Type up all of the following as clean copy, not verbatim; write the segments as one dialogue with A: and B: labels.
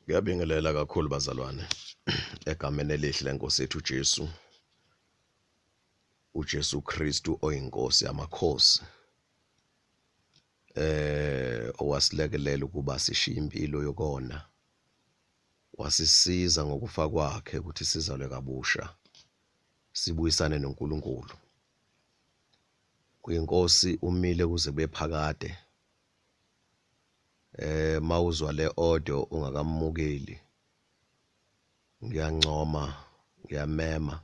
A: Ngiyabingelela kakhulu bazalwane egameni elihle lenkosi yethu uJesu. UJesu Kristu oyinkosi yamakhosi. Owasilekelela ukuba sishiye impilo yokona. Wasisiza ngokufa kwakhe ukuthi sizalwe kabusha. Sibuyisane noNkulunkulu. Uyinkosi umile kuze kube phakade. Mawuzwa le audio ungakamukeli ngiyancoma ngiyamema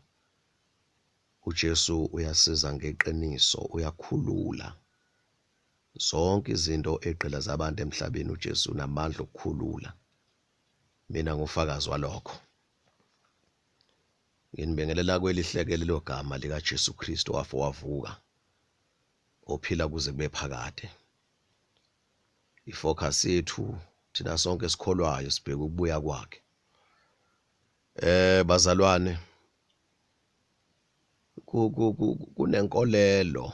A: uJesu uyasiza ngeqiniso uyakhulula zonke izinto egqila zabantu emhlabeni. uJesu unamandla okukhulula, mina ngufakazi walokho. Nginibingelela kwelihlekele logama lika Jesu Kristu wafa wavuka ophila kuze kube phakade. Ifocus yethu thina sonke esikholwayo sibheke ukubuya kwakhe. Bazalwane, kunenkolelo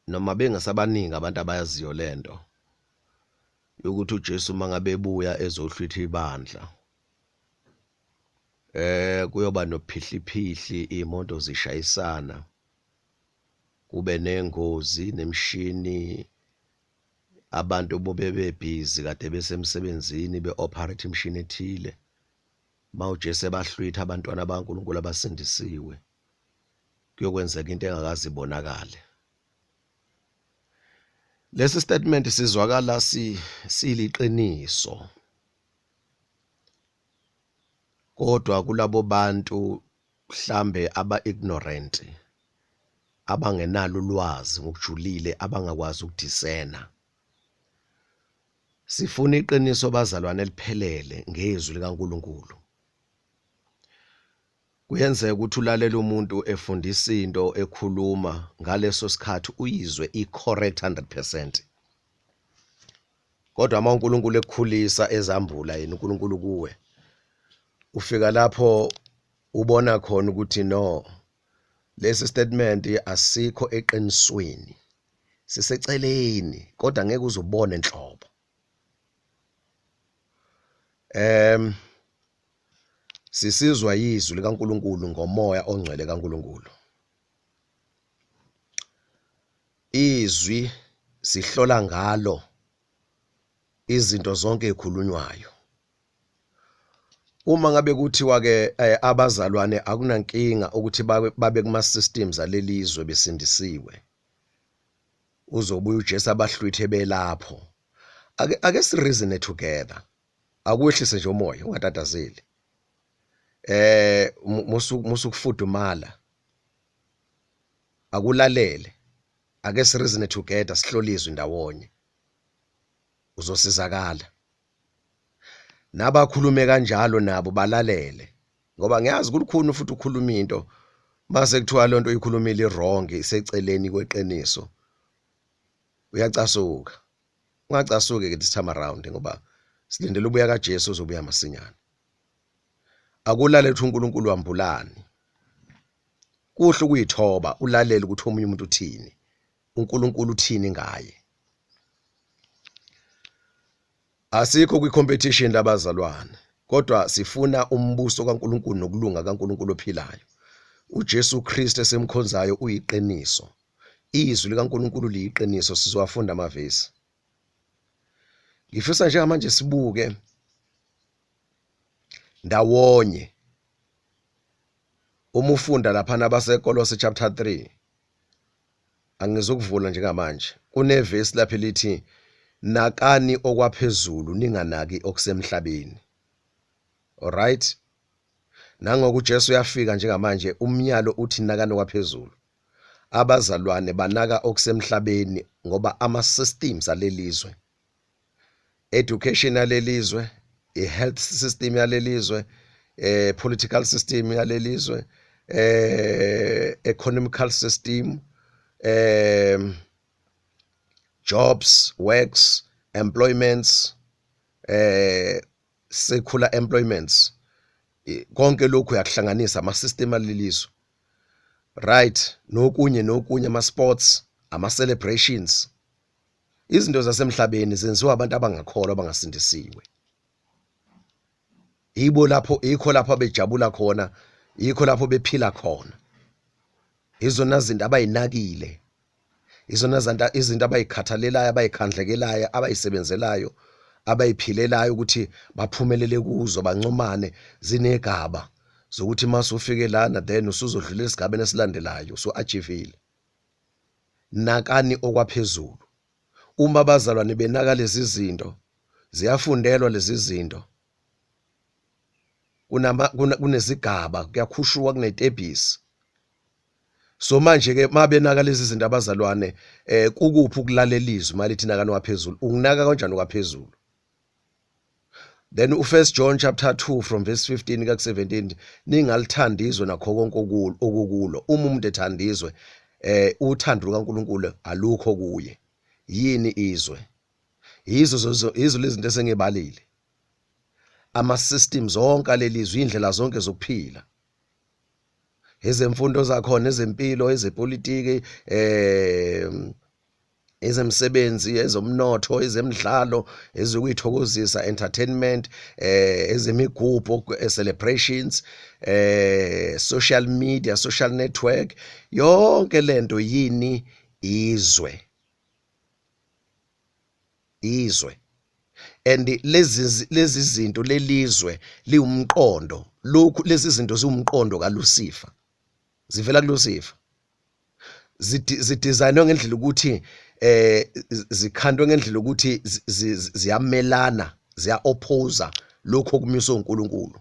A: noma bengasabaningi abantu abayaziyo lento yokuthi uJesu mangabe ebuya ezohlwitha ibandla kuyoba nophihliphihli, imoto zishayisana, kube nengozi nemishini, abantu bobe bebhizi kade besemsebenzini be-operate imishini ethile. Ma uJesu ebahlwitha abantwana baNkulunkulu abasindisiwe, kuyokwenzeka into engakaze ibonakale. Lesi statement sizwakala siliqiniso, kodwa kulabo bantu mhlambe aba ignorant, abangenalo ulwazi ngokujulile, abangakwazi ukudiscern. Sifuna iqiniso bazalwane eliphelele ngezwi likaNkuluNkulu. Kuyenzeka ukuthi ulalele umuntu efundisa into, ekhuluma ngaleso sikhathi uyizwe i-correct 100%, kodwa uma uNkulunkulu ekukhulisa, ezambula yena uNkulunkulu kuwe, ufika lapho ubona khona ukuthi no, lesi statement asikho eqinisweni, siseceleni, kodwa ngeke uzubone nhlobo. Sisizwa izwi likaNkuluNkulu ngomoya ongcwele kaNkuluNkulu. Izwi sihlola ngalo izinto zonke ezikhulunywayo. Uma ngabe kuthiwa ke abazalwane akunankinga ukuthi babe kuma systems alelizwe besindisiwe, uzobuya uJesu abahlwithe belapho. Ake si reason together, akwehlise nje umoya, ungatatazeli, musukufudumala, akulalele. Ake si reason together, sihlolizwe ndawonye, uzosizakala. Nabakhulume kanjalo nabo balalele, ngoba ngiyazi kulukhuni futhi ukhuluma into mase kuthiwa lonto oyikhulumile wrong, iseceleni kweqiniso, uyacasuka. Ungacasuki ke this time around, ngoba silindele ubuya kaJesu ozobuya masinyane. Akulale ukuthi uNkulunkulu wambulani. Kuhle ukuyithoba, ulalele ukuthi omunye umuntu uthini, uNkulunkulu uthini ngaye. Asikho kwi-competition labazalwane, kodwa sifuna umbuso kaNkulunkulu nokulunga kaNkulunkulu ophilayo. uJesu Kristu esemkhonzayo uyiqiniso, izwi likaNkulunkulu liyiqiniso. Sizowafunda amavesi. Ngifisa njengamanje sibuke ndawonye. Uma ufunda lapha nabaseKolose chapter 3, angizukuvula njengamanje, kunevesi lapha elithi nakani okwaphezulu, ninganaki okusemhlabeni. Alright, nangoku uJesu uyafika njengamanje, umnyalo uthi nakani okwaphezulu. Abazalwane banaka okusemhlabeni ngoba ama systems alelizwe, education yalelizwe, i-health system yalelizwe, political system yalelizwe, economical system, jobs, works, employments, secular employments, konke lokhu uyakuhlanganisa ama system alelizwe, right, nokunye nokunye, ama sports, ama celebrations, izinto zasemhlabeni zenziwa abantu abangakholwa, abangasindisiwe. Yibo lapho, yikho lapho bejabula khona, yikho lapho bephila khona. Izona zinto abayinakile, izona zinto, izinto abayikhathalelayo, abayikhandlekelayo, abayisebenzelayo, abayiphilelayo ukuthi baphumelele kuzo, bancomane, zinegaba zokuthi mase ufike lana then usuzodlula esigabeni esilandelayo, usu-achievile. Nakani okwaphezulu. Uma abazalwane benaka lezi zinto, ziyafundelwa lezi zinto. Kunezigaba, kuyakhushuka, kunetebhisi. So manje ke mabenaka lezi zinto abazalwane, kukuphi ukulalela izwi malithi nakani waphezulu? Unginaka kanjani kwaphezulu? Then u1 John chapter 2 from verse 15 ka 17, ningalithandi izwe nakho konke okukulo. Uma umuntu ethanda izwe, uthando lukaNkuluNkulu alukho kuye. Yini izwe? Yizo yizo lezi zinto esengibalile, ama systems onke alelizwe, indlela zonke zokuphila, ezemfundo zakhona, ezempilo, ezepolitiki, ezemsebenzi, ezomnotho, ezemidlalo, ezokuyithokozisa, entertainment, ezemigubho, celebrations, social media, social network, yonke lento yini? Izwe, izwe. And lezi zinto, lelizwe liwumqondo, lokhu lezi zinto ziwumqondo kaLucifer, zivela kuLucifer, zidesignwe ngendlela ukuthi zikhandwe ngendlela ukuthi ziyamelana, ziya oppose lokho okumiswe uNkulunkulu.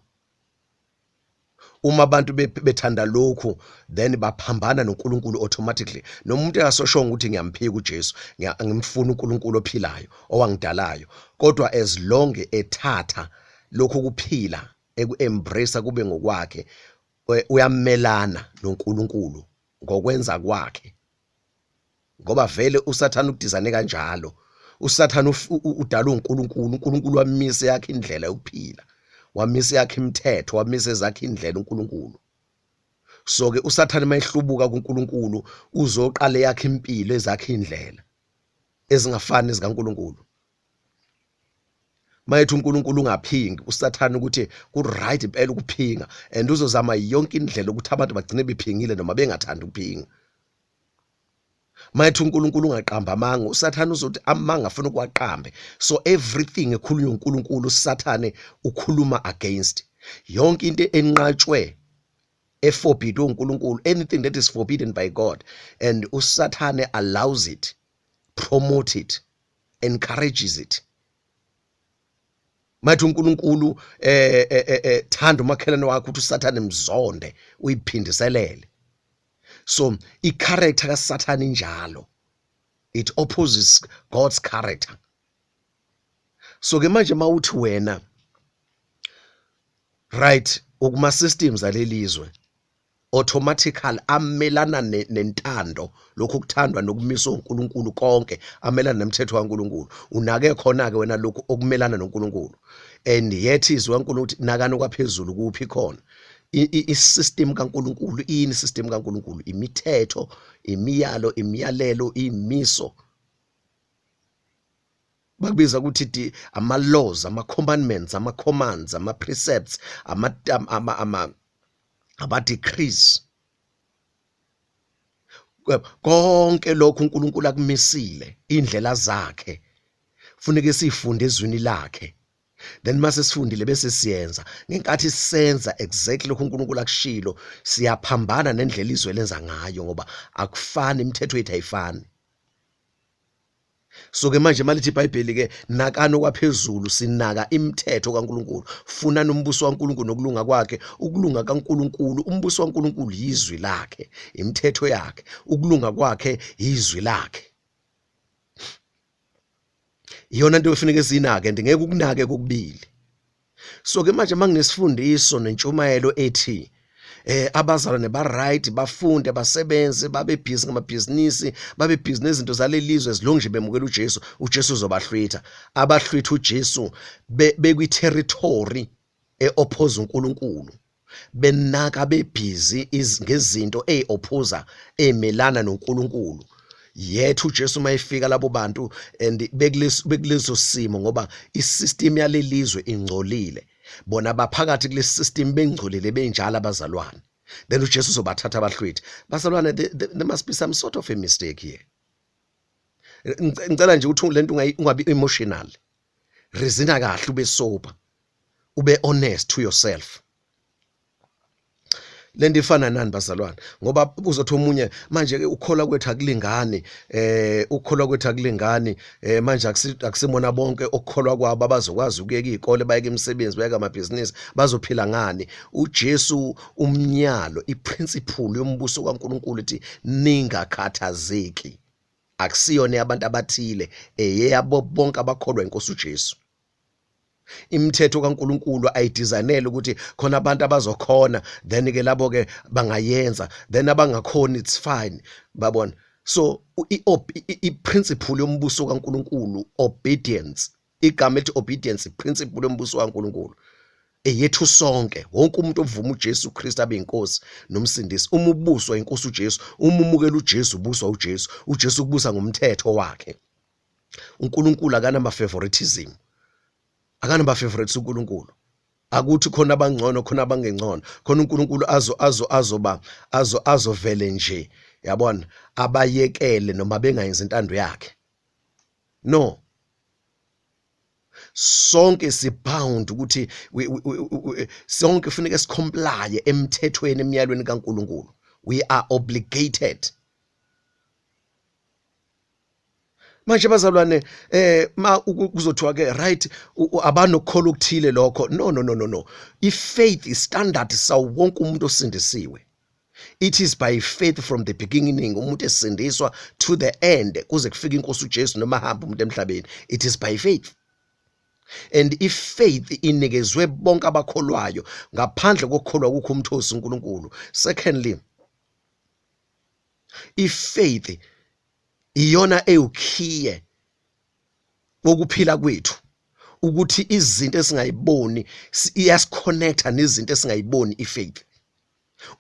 A: Uma abantu bethanda lokhu, then baphambana noNkulunkulu automatically. Noma umuntu engasoshonga ukuthi ngiyamphika uJesu, ngimfuna uNkulunkulu ophilayo owangidalayo, kodwa as long ethatha lokhu kuphila, eku-embrace kube ngokwakhe, uyamelana noNkulunkulu ngokwenza kwakhe, ngoba vele uSathane ukudizane kanjalo. USathane udala uNkulunkulu, uNkulunkulu wamise yakhe indlela yokuphila, wamise yakhe imithetho, wamise ezakhe indlela uNkulunkulu. So ke uSathane mayehlubuka kuNkulunkulu, uzoqala yakhe impilo, ezakhe indlela ezingafani ezikaNkulunkulu. Mayethi uNkulunkulu ungaphingi, uSathane ukuthi ku right impela ukuphinga, and uzozama yonke indlela ukuthi abantu bagcine bephingile noma bengathandi ukuphinga. Mayethi uNkulunkulu ungaqamba amanga, uSathane uzothi amanga afuna ukuwaqambe. So everything ekhulunywa uNkulunkulu, uSathane ukhuluma against. Yonke into enqatshwe, eforbidwe uNkulunkulu, anything that is forbidden by God, and uSathane allows it, promote it, encourages it. Mathi uNkulunkulu thanda umakhelwane wakho, uthi uSathane mzonde, uyiphindiselele. So i-character kaSathane injalo, it opposes God's character. So ke manje mawuthi wena right ukuma systems alelizwe, automatically amelana nentando, lokhu kuthandwa nokumiswa uNkulunkulu konke, amelana nemithetho kaNkulunkulu. Unake khona ke wena lokhu okumelana noNkulunkulu, and yet izwi kaNkulunkulu ukuthi nakani kwaphezulu. Kuphi khona i-system kaNkulunkulu? Iyini system kaNkulunkulu? Imithetho, imiyalo, imiyalelo, imiso, bakubiza ukuthi ama laws, ama commandments, ama commands, ama precepts, ama decrees, konke lokhu uNkulunkulu akumisile, indlela zakhe, funeke sifunde ezwini lakhe. Then mase sifundile bese siyenza. Ngenkathi sisenza exactly lokhu uNkulunkulu akushilo, siyaphambana nendlela izwe lenza ngayo, ngoba akufani, imithetho yethu ayifani. So ke manje malithi iBhayibheli ke nakani okwaphezulu, sinaka imithetho kaNkuluNkulu. Funani umbuso kaNkuluNkulu nokulunga kwakhe. Ukulunga kaNkuluNkulu, umbuso kaNkuluNkulu yizwi lakhe, imithetho yakhe. Ukulunga kwakhe yizwi lakhe. Iyona into efuneka sinake, and ngeke ukunake kokubili. So ke manje manginesifundiso nentshumayelo ethi abazalwane ba right, bafunde, basebenze, babe busy ngamabhizinisi, babe busy nezinto zalelizwe, as long nje bemukela uJesu, uJesu uzobahlwitha. Abahlwitha uJesu bekwi territory eoppose uNkulunkulu, benaka, bebhizi ngezinto eziopposa, emelana noNkulunkulu, yethu uJesu mayifika labo bantu and bekuleso simo, ngoba isystem yalelizwe ingcolile. Bona baphakathi kule system bengcolile benjalo abazalwane. Then uJesu uzobathatha abahlwithe. Bazalwane, there must be some sort of a mistake here. Ngicela nje ukuthi lento ungabi emotional. Reasona kahle, ube sober, ube honest to yourself. Lento ifana nani bazalwane? Ngoba uzothi omunye manje ke ukholwa kwethu akulingani, ukholwa kwethu akulingani, manje akusimona bonke okukholwa kwabo abazokwazi ukuyeka izikole, bayeke imisebenzi, bayeke amabhizinisi, bazophila ngani? UJesu umnyalo, iprinciple yombuso kaNkuluNkulu ithi ningakhathazeki. Akusiyona yabantu abathile, eyabo bonke abakholwa inkosi uJesu. Imithetho kaNkuluNkulu ayidesignele ukuthi khona abantu abazokhona, then ke labo ke bangayenza, then abangakhoni it's fine, babona. So i-principle yombuso kaNkuluNkulu, obedience, igama elithi obedience, principle yombuso kaNkuluNkulu eyethu sonke. Wonke umuntu ovuma uJesu Kristu abe inkosi nomsindisi, uma ubuswa inkosi uJesu, uma umukela uJesu, ubuswa uJesu. uJesu ukubusa ngomthetho wakhe. uNkulunkulu akanama favoritism, akanama favorites uNkulunkulu. Akuthi khona abangcono, khona abangengcono, khona uNkulunkulu azo azo azoba azo azovele nje, yabona, abayekele noma bengayenzi intando yakhe. No, sonke sibound ukuthi sonke kufuneka sicomply emthethweni, emyalweni kaNkulunkulu. We are obligated. Manje bazalwane, ma kuzothiwa ke right, abanokukholwa okuthile lokho, no no no no no, i-faith is standard sawo wonke umuntu osindisiwe. It is by faith from the beginning, umuntu esindiswa, to the end, kuze kufike inkosi uJesu noma hamba umuntu emhlabeni. It is by faith, and ifaith inikezwe bonke abakholwayo. Ngaphandle kokukholwa kukho umthosi uNkulunkulu. Secondly, ifaith iyona ewukhiye wokuphila kwethu, ukuthi izinto esingayiboni iyasiconnecta nezinto esingayiboni ifaith.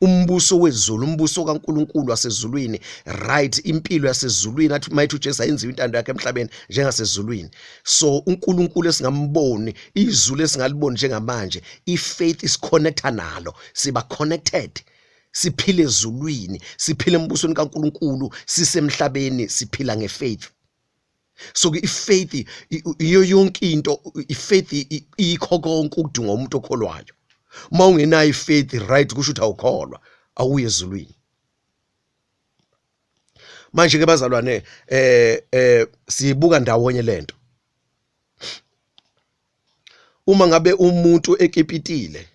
A: Umbuso wezulu, umbuso kaNkuluNkulu wasezulwini, right, impilo yasezulwini, athi mayithi uJesu ayenziwe intando yakhe emhlabeni njengasezulwini. So uNkulunkulu esingamboni, izulu esingaliboni njengamanje, ifaith is connecta nalo, siba connected, siphile ezulwini, siphile embusweni kaNkuluNkulu, sisemhlabeni, siphila ngefaith. So ke ifaith iyo yonke into, ifaith ikho konke ukudinga umuntu okholwayo. Uma ungenayo ifaith, right, kusho ukuthi awukholwa, awuye ezulwini. Manje ke bazalwane, siyibuka ndawonye lento. Uma ngabe umuntu ekipitile,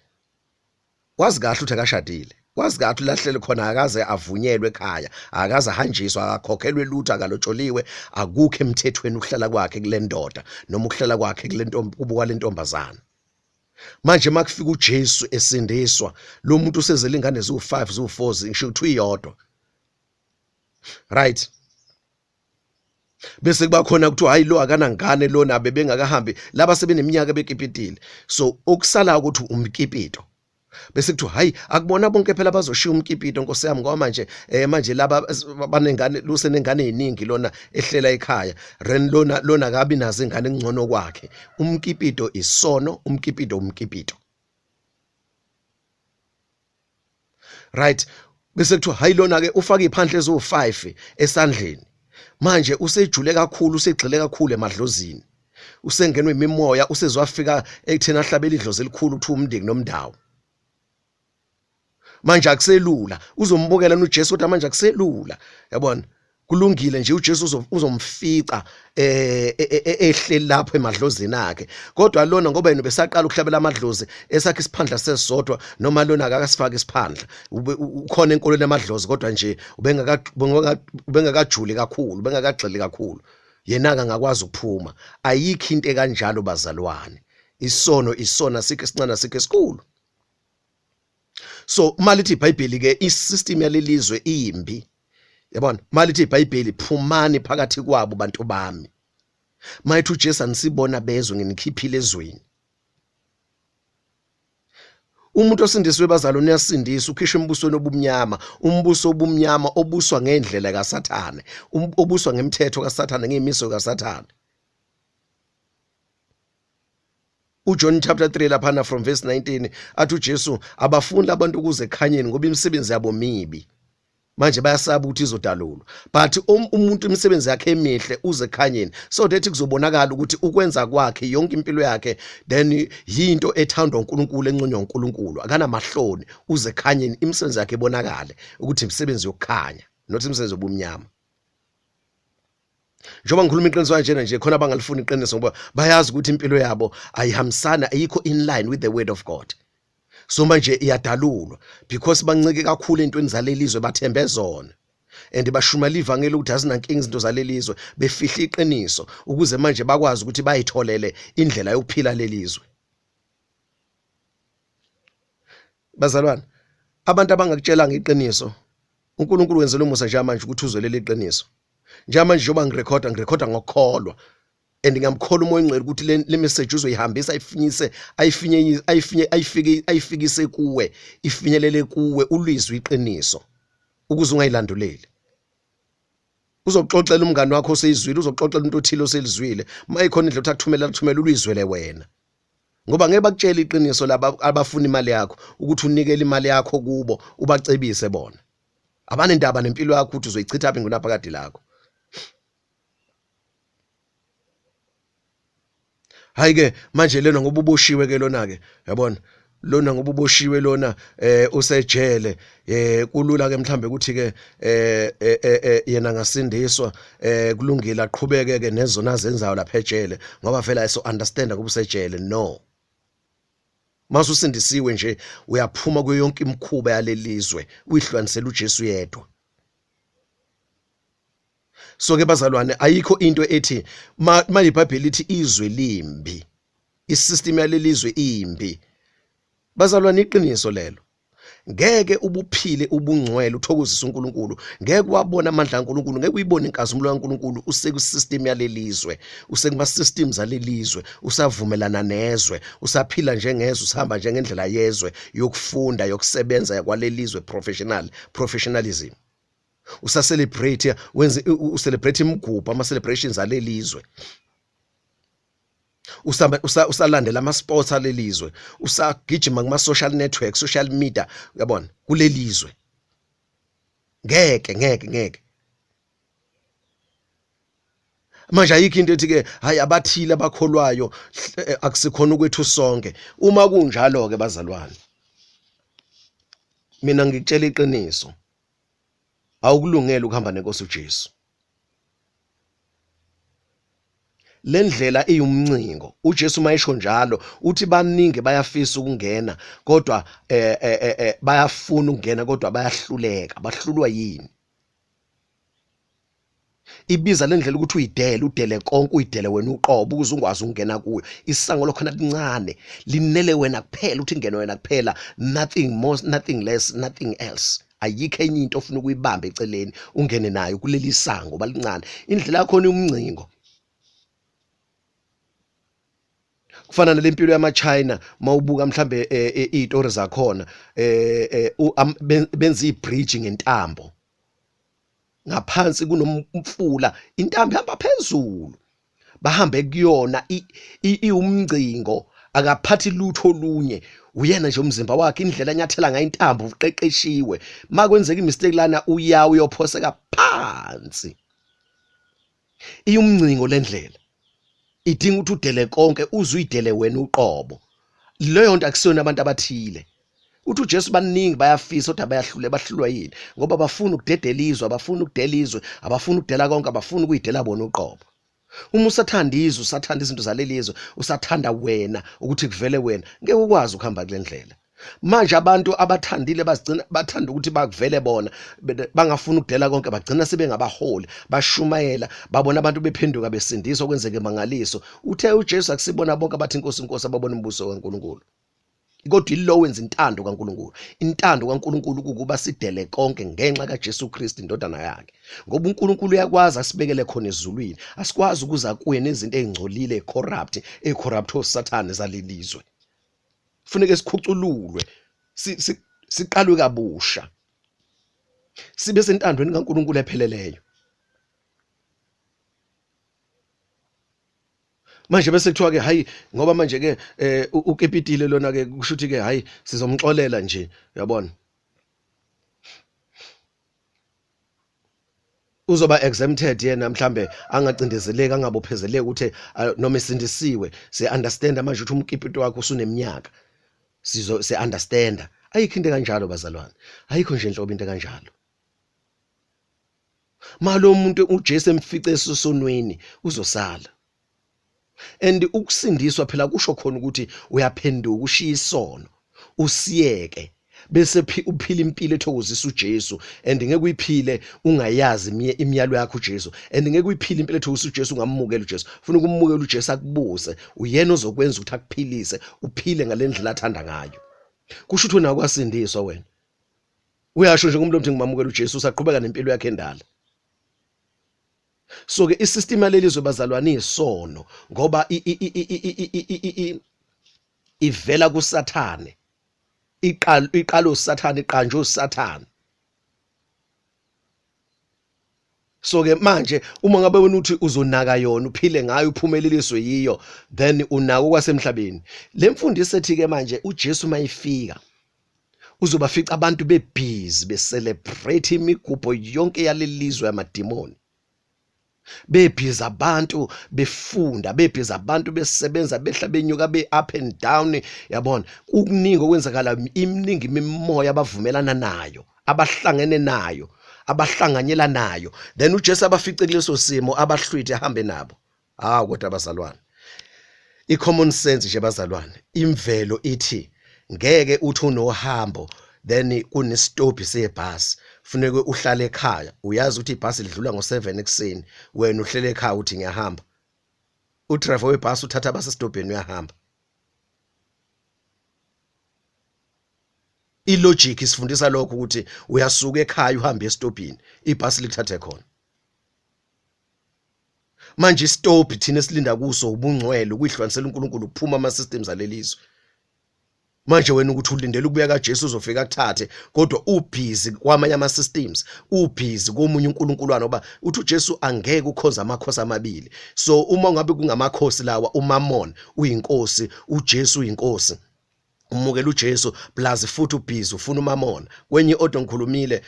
A: wazi kahle ukuthi akashadile, wazi kahle ulahlele khona, akaze avunyelwe ekhaya, akaze ahanjiswa, akakhokhelwe lutho, akalotsholiwe, akukho emthethweni ukuhlala kwakhe kule ndoda noma ukuhlala kwakhe kule ntombi, kubo kwalentombazana. Manje makufika uJesu esindiswa, lo muntu usezele ingane ziwu5, ziwu4, ngisho ukuthi uyodwa, right? Bese kuba khona kuthiwa hayi, lo akanangane, lona bebengakahambi laba sebeneminyaka bekipitile. So okusala ukuthi umkipito, bese kuthiwa hayi, akubona bonke phela bazoshiya umkipito, nkosi yami, ngoba manje manje laba banengane, lusenengane eziningi lona ehlela ekhaya, ren lona kabi nazo ingane, kungcono kwakhe. Umkipito isono, umkipito umkipito, right? Bese kuthiwa hayi, lona ke ufaka iphandle eziwu5 esandleni, manje usejule kakhulu, usegxile kakhulu emadlozini, usengenwe imimoya, usezwafika ekuthena ahlabela idlozi elikhulu, kuthiwa umndeni nomndawo. Manje akuselula, uzombukela uJesu, kodwa manje akuselula, yabona. Kulungile nje, uJesu uzomfica ehleli lapho emadlozini akhe, kodwa lona ngoba yena besaqala ukuhlabela amadlozi, esakhe isiphandla sesodwa, noma lona akakasifaki isiphandla, ukhona enkolweni yamadlozi, kodwa nje ubengakajuli kakhulu, ubengakagxili kakhulu, yena akangakwazi ukuphuma. Ayikho into ekanjalo bazalwane. Isono isona, sikho esincane, sikho esikhulu. So uma lithi iBhayibheli ke, isystem yalelizwe imbi, yabona. Malithi iBhayibheli, phumani phakathi kwabo bantu bami. Mayithi uJesu, anisibona bezwe, nginikhiphile ezweni. Umuntu osindisiwe bazalwane uyasindiswa, ukhishwa embusweni obumnyama, umbuso obumnyama obuswa ngendlela kaSathane, obuswa ngemthetho kaSathane, ngemiso kaSathane. uJohn chapter 3 laphana from verse 19 athi uJesu abafuni abantu ukuze ekhanyeni ngoba imisebenzi yabo mibi. Manje bayasaba ukuthi izodalulwa, but umuntu imisebenzi yakhe emihle uze ekhanyeni so that kuzobonakala ukuthi ukwenza kwakhe yonke impilo yakhe then yinto ethandwa uNkulunkulu, enconywa uNkulunkulu, akanamahloni, uze ekhanyeni, imisebenzi yakhe ibonakale ukuthi imisebenzi yokukhanya, not imisebenzi yobumnyama. Njengoba ngikhuluma iqiniso kanjena nje, khona abangalifuni iqiniso ngoba bayazi ukuthi impilo yabo ayihambisana, ayikho in line with the word of God. So manje iyadalulwa because bancike kakhulu entweni zalelizwe, bathembe zona and bashumela ivangeli ukuthi azinankinga izinto zalelizwe, befihla iqiniso ukuze manje bakwazi ukuthi bayitholele indlela yokuphila lelizwe. Bazalwane, abantu abangakutshelanga iqiniso, uNkulunkulu wenzela umusa nje manje ukuthi uzwe leli qiniso. Njengamanje njengoba ngirekhoda, ngirekhoda ngokukholwa and ngiyamkholwa uMoya oNgcwele ukuthi le message uzoyihambisa, ayifinyise, ayifinye, ayifinye, ayifike, ayifikise kuwe, ifinyelele kuwe, ulizwe iqiniso ukuze ungayilanduleli. Uzoxoxela umngani wakho oseyizwile, uzoxoxela umuntu othile oselizwile, uma ikhona indlela ukuthi akuthumele, akuthumele, ulizwele wena. Ngoba ngeke bakutshele iqiniso laba abafuna imali yakho, ukuthi unikele imali yakho kubo, ubacebise bona. Abanendaba nempilo yakho ukuthi uzoyichitha phi ngunaphakade lakho. Hayi ke manje lena ngoba uboshiwe ke lona ke, yabona lona ngoba uboshiwe lona usejele, kulula ke mhlambe ukuthi ke yena ngasindiswa, kulungile aqhubeke ke nezona azenzayo lapha ejele ngoba vele ayiso understand ngoba usejele. No, mase usindisiwe nje uyaphuma kuyo yonke imikhuba yalelizwe, uyihlukanisela uJesu yedwa. So ke bazalwane, ayikho into ethi ma iBhayibheli lithi izwe limbi, isystem yalelizwe imbi. Bazalwane, iqiniso lelo. Ngeke ubuphile ubungcwele uthokozise uNkulunkulu, ngeke wabona amandla kaNkulunkulu, ngeke uyibone inkazimulo kaNkulunkulu usekusystem yalelizwe, usekuma systems alelizwe, usavumelana nezwe, usaphila njengezwe, usahamba njengendlela yezwe yokufunda, yokusebenza yakwalelizwe, professional, professionalism. Usacelebrate, wenze ucelebrate imigubho, ama celebrations alelizwe. Usalandela ama sports alelizwe, usagijima kuma social network, social media, uyabona, kulelizwe. Ngeke, ngeke, ngeke. Manje ayikho into ethi ke hayi abathile abakholwayo, akusikhona ukwethu sonke. Uma kunjalo ke bazalwane, mina ngikutshela iqiniso, awukulungele ukuhamba nenkosi uJesu. Le ndlela iyumncingo. uJesu mayisho njalo uthi baningi bayafisa ukungena kodwa bayafuna ukungena kodwa bayahluleka. Bahlulwa yini? Ibiza le ndlela ukuthi uyidele, udele konke, uyidele wena uqobo ukuze ungwazi ukungena kuyo. Isango lokhona lincane, linele wena kuphela, uthi ingene wena kuphela, nothing more, nothing less, nothing else. Ayikho enye into ofuna ukuyibamba eceleni ungene nayo kuleli sango balincane. Indlela yakhona umncingo. Kufana nalempilo yamaChina, mawubuka mhlambe izitori zakhona, benza ibridge ngentambo. Ngaphansi kunomfula, intambo ihamba phezulu, bahambe kuyona, iwumngcingo, akaphathi lutho olunye, uyena nje umzimba wakhe, indlela anyathela ngayo intambo uqeqeshiwe. Makwenzeka imistake lana uya uyophoseka phansi. Iyumngcingo lendlela, idinga ukuthi udele konke, uze uyidele wena uqobo. Leyo nto akusiyona abantu abathile. Uthi uJesu baningi bayafisa kodwa bayahlule, bahlulwa yini? Ngoba bafuna ukudedela izwe, abafuna ukudela izwe, abafuna ukudela konke, abafuna ukuyidela bona uqobo. Uma usathanda izwe, usathanda izinto zaleli izwe, usathanda wena ukuthi kuvele wena, ngeke ukwazi ukuhamba kule ndlela. Manje abantu abathandile bazigcina bathanda ukuthi bakuvele bona, bangafuni ukudela konke, bagcina sebengabaholi, bashumayela, babona abantu bephenduka besindiswa, kwenzeke imangaliso. Uthe uJesu akusibona bonke abathi inkosi inkosi ababona umbuso kaNkulunkulu, kodwa ilo wenza intando kaNkulunkulu. Intando kaNkulunkulu ukuba sidele konke ngenxa kaJesu Kristu indodana yakhe, ngoba uNkulunkulu uyakwazi asibekele khona ezulwini. Asikwazi ukuza kuye nezinto ezingcolile, corrupt, ecorrupt oSathane zalelizwe. Kufuneka sikhucululwe, siqalwe kabusha, sibe sentandweni kaNkulunkulu epheleleyo. Manje bese kuthiwa ke hayi ngoba manje ke eh, ukipitile lona ke kusho ukuthi ke hayi sizomxolela nje uyabona. Uzoba exempted yena mhlambe angacindezeleki angabophezeleki ukuthi noma esindisiwe si understand manje ukuthi umkipito wakho usuneminyaka sizo si understand. Ayikho into kanjalo bazalwane, ayikho nje inhlobo into kanjalo. Malo umuntu uJesu emfice esosonweni uzosala. And ukusindiswa phela kusho khona ukuthi uyaphenduka ushiya isono usiyeke bese uphila impilo ethokozisa uJesu, and ngeke uyiphile ungayazi imiyalo yakhe uJesu, and ngeke uyiphile impilo ethokozisa uJesu ungamukela uJesu. Ufuna ukumukela uJesu akubuse, uyena ozokwenza ukuthi akuphilise uphile ngalendlela athanda ngayo. Kusho ukuthi wena akwasindiswa wena. Uyasho nje ngomlomo ukuthi ngimamukela uJesu, usaqhubeka nempilo yakhe endala. So ke isystem yalelizwe bazalwane isono ngoba ivela kuSathane. Iqala iqala uSathane, iqanjwe uSathane. So ke manje uma ngabe wena uthi uzonaka yona uphile ngayo uphumeleliswe yiyo, then unako kwasemhlabeni. Le mfundiso ethi ke manje uJesu mayifika uzobafica abantu bebhizi becelebrate imigubho yonke yalelizwe yamadimoni, bebhizi abantu befunda, bebhizi abantu besebenza, behla benyuka, be up and down, yabona kukuningi okwenzakala, iminingi imimoya abavumelana nayo, abahlangene nayo, abahlanganyela nayo. Then uJesu abafice kuleso simo, abahlwithe ahambe nabo. Hawu kodwa bazalwane, i-common sense nje bazalwane, imvelo ithi ngeke uthi unohambo then kunesitobhi sebhasi, funeke uhlale ekhaya, uyazi ukuthi ibhasi lidlula ngo-7 ekuseni, wena uhlele ekhaya uthi ngiyahamba. Udriver webhasi uthatha abasesitobheni uyahamba. Ilogic isifundisa lokho ukuthi uyasuka ekhaya uhambe esitobhini, ibhasi likuthathe khona. Manje isitobhi thina esilinda kuso ubungcwele, ukuyihlukanisela uNkulunkulu, ukuphuma ama systems alelizwe. Manje wena ukuthi ulindele ukubuya kaJesu uzofika akuthathe, kodwa ubhizi kwamanye ama systems, ubhizi komunye uNkulunkulu, ngoba uthi uJesu angeke ukhonze amakhosi amabili. So uma ngabe kungamakhosi lawa, uMammon uyinkosi, uJesu uyinkosi, umukela uJesu plus futhi ubhizi ufuna uMammon. Kwenye audio ngikhulumile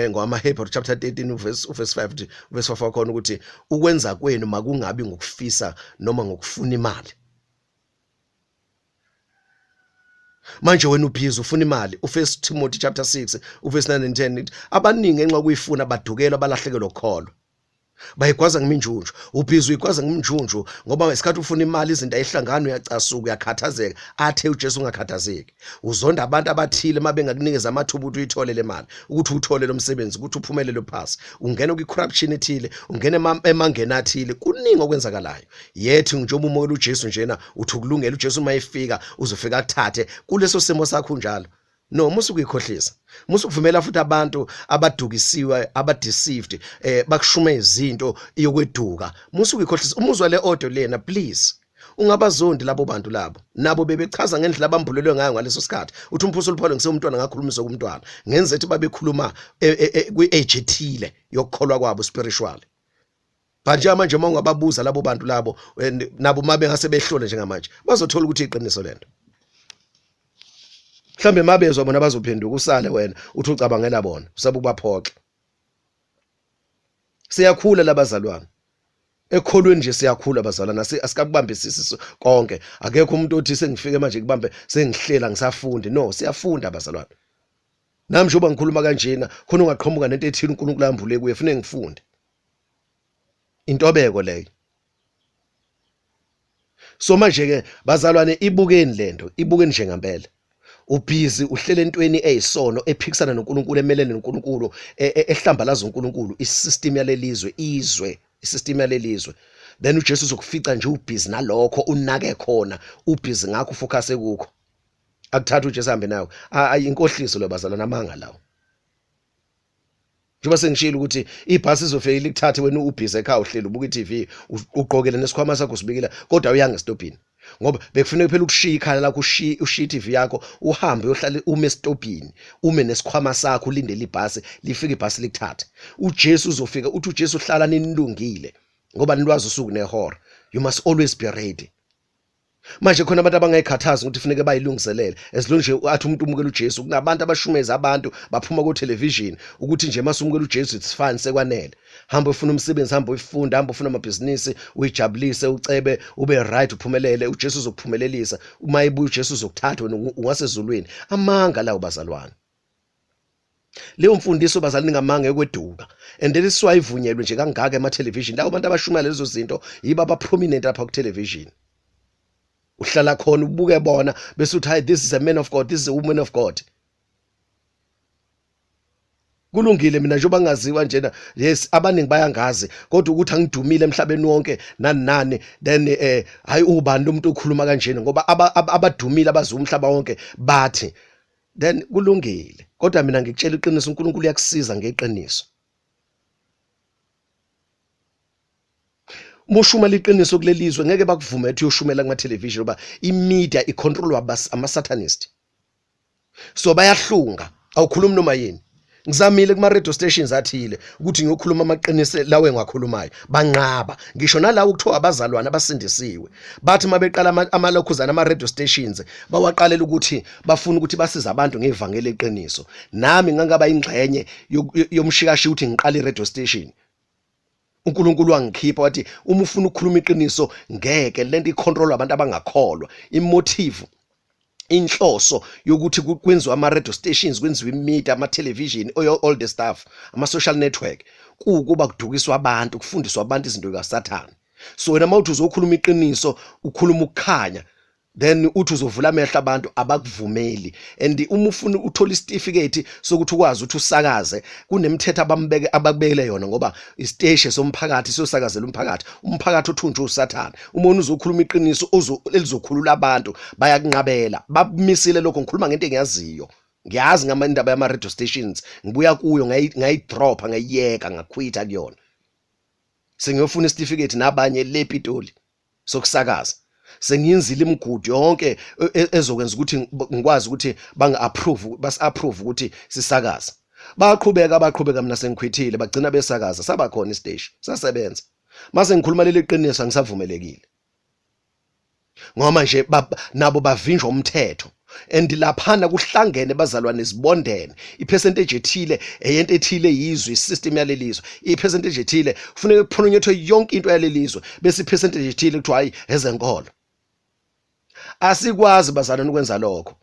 A: ngwama Hebrew chapter 13 uverse 5, uverse 5 wakhona ukuthi ukwenza kwenu makungabi ngokufisa noma ngokufuna imali. Manje wena ubhizi ufuna imali. UFirst Timothy chapter 6 uverse 9 and 10 ithi abaningi ngenxa yokuyifuna badukelwa balahlekelwa ukukholwa, bayigwaza ngeminjunju. Ubhizi uyigwaza ngeminjunju ngoba ngesikhathi ufuna imali izinto ayihlangani, uyacasuka, uyakhathazeka. Athe uJesu ungakhathazeki, uzonda abantu abathile uma bengakunikeza amathuba ukuthi uyithole le mali, ukuthi uthole lo msebenzi, ukuthi uphumelele uphase, ungene kwi-corruption ethile, ungene emangeni athile. Kuningi okwenzakalayo. Yethi njengoba umukela uJesu njena uthi ukulungela uJesu uma efika uzofika akuthathe kuleso simo sakho njalo. No, musu kuyikhohlisa, musu kuvumela futhi abantu abadukisiwe, abadeceived, bakushume izinto iyokweduka. Musu kuyikhohlisa. Uma uzwa le audio lena, please ungabazondi labo bantu labo, nabo bebechaza ngendlela abambulelwe ngayo ngaleso sikhathi. Uthi umpostoli Paul, ngisewumntwana ngakhulumisa kumntwana, ngenze ethi babekhuluma kwi-age ethile yokukholwa kwabo spiritually. Manje manje uma ungababuza labo bantu labo, nabo uma bengase behlole njengamanje bazothola ukuthi iqiniso lento. Mhlambe mabezwa bona bazophenduka, usale wena uthi ucabangela bona, usabe ukubaphoxa. Siyakhula labazalwane ekholweni nje, siyakhula bazalwane, asikakubambisisi konke. Akekho umuntu othi sengifike manje kubambe sengihlela ngisafundi. No, siyafunda bazalwane. Nami njengoba ngikhuluma kanjena khona ungaqhamuka nento ethile uNkulunkulu ambule kuye, funeke ngifunde. Intobeko leyo. So manje ke bazalwane, ibukeni lento, ibukeni nje ngempela. Ubhizi uhlele entweni eyisono, ephikisana noNkulunkulu, emelene noNkulunkulu, ehlambalaza uNkulunkulu, isystem yalelizwe, izwe, isystem yalelizwe. Then uJesu uzokufica nje ubhizi nalokho, unake khona, ubhizi ngakho, ufocus kukho. Akuthatha uJesu ahambe nawe. Ayi, inkohliso lo bazalwane, amanga lawo. Njengoba sengishilo ukuthi ibhasi izofika likuthathe wena ubhizi ekhaya uhleli ubuka i-TV, ugqokele nesikhwama sakho usibikile, kodwa uyanga esitobhini. Ngoba bekufuneka phela ukushiya ikhala lakho, ushiye i-TV yakho, uhambe uyohlala ume esitobhini, ume nesikhwama sakho ulindele ibhasi, lifike ibhasi likuthathe. uJesu uzofika, uthi uJesu hlala ninilungile ngoba nilwazi usuku nehora. You must always be ready. Manje khona abantu abangayikhathazi ukuthi kufuneke bayilungiselele, as long nje athi umuntu umukela uJesu. Kunabantu abashumeza abantu baphuma ku television ukuthi nje masumukela uJesu it's fine, sekwanele. Hamba ufuna umsebenzi, hamba uyifunda, hamba ufuna amabhizinisi, uyijabulise, ucebe, ube right, uphumelele. uJesu uzokuphumelelisa. Uma ebuya uJesu uzokuthatha wena ungasezulwini. Amanga lawo bazalwane. Leyo mfundiso bazali ningamanga yokweduka, and then isiwayivunyelwe nje kangaka ema television. Labo bantu abashumela lezo zinto yiba aba prominent lapha ku television. Uhlala khona ubuke bona bese uthi hi, this is a man of God, this is a woman of God. Kulungile, mina njengoba ngaziwa njena, yes, abaningi bayangazi, kodwa ukuthi angidumile emhlabeni wonke nani nani, then hayi, ubani lo muntu okhuluma kanjena? Ngoba abadumile abazi umhlaba wonke bathi then kulungile. Kodwa mina ngikutshela iqiniso, uNkulunkulu uyakusiza ngeqiniso. Mushumela iqiniso kulelizwe ngeke bakuvume ukuthi uyoshumela kuma television, ngoba imedia icontrolwa ama satanist, so bayahlunga, awukhulumi noma yini. Ngizamile kuma radio stations athile ukuthi ngiyokhuluma amaqiniso lawo engiwakhulumayo, banqaba. Ngisho nalawo kuthiwa abazalwane abasindisiwe, bathi mabeqala amalokhuzana ama radio stations bawaqalela ukuthi bafuna ukuthi basize abantu ngevangeli eqiniso. Nami ngangaba ingxenye yomshikashi ukuthi ngiqale i radio station. uNkulunkulu wangikhipha, wathi uma ufuna ukukhuluma iqiniso ngeke, lento icontrol abantu abangakholwa. Imotive, inhloso yokuthi kwenziwe ama radio stations, kwenziwe imedia, ama television, all the stuff, ama social network, kuwukuba kudukiswa abantu, kufundiswa abantu izinto kaSathane. So wena mawuthi uzokhuluma iqiniso, ukhuluma ukukhanya, then uthi uzovula amehlo abantu, abakuvumeli. And uma ufuna uthola isitifiketi sokuthi ukwazi ukuthi usakaze, kunemithetho abambeke abakubekele yona, ngoba isiteshi somphakathi siyosakazela umphakathi, umphakathi othunjwe uSathane. Uma uzokhuluma iqiniso elizokhulula abantu, bayakunqabela, bakumisile lokho. Ngikhuluma ngento engiyaziyo, ngiyazi ngama indaba yama radio stations, ngibuya kuyo, ngayidropa, ngayiyeka, ngaquita kuyona. Sengiyofuna isitifiketi nabanye lePitoli sokusakaza, sengiyenzile imigudu yonke ezokwenza ukuthi ngikwazi ukuthi banga-approve, basi-approve ukuthi sisakaze. Baqhubeka, baqhubeka, mina sengikhwithile, bagcina besakaza, saba khona isiteshi, sasebenza. Mase ngikhuluma leli qiniso angisavumelekile, ngoba nje nabo bavinjwa umthetho. And laphana kuhlangene bazalwane zibondene, ipercentage ethile eyento ethile yizwe, isystem yalelizwe, ipercentage ethile kufuneka kuphononyethwe yonke into yalelizwe, bese ipercentage ethile kuthiwa hayi, ezenkolo. Asikwazi bazalwane ukwenza lokho.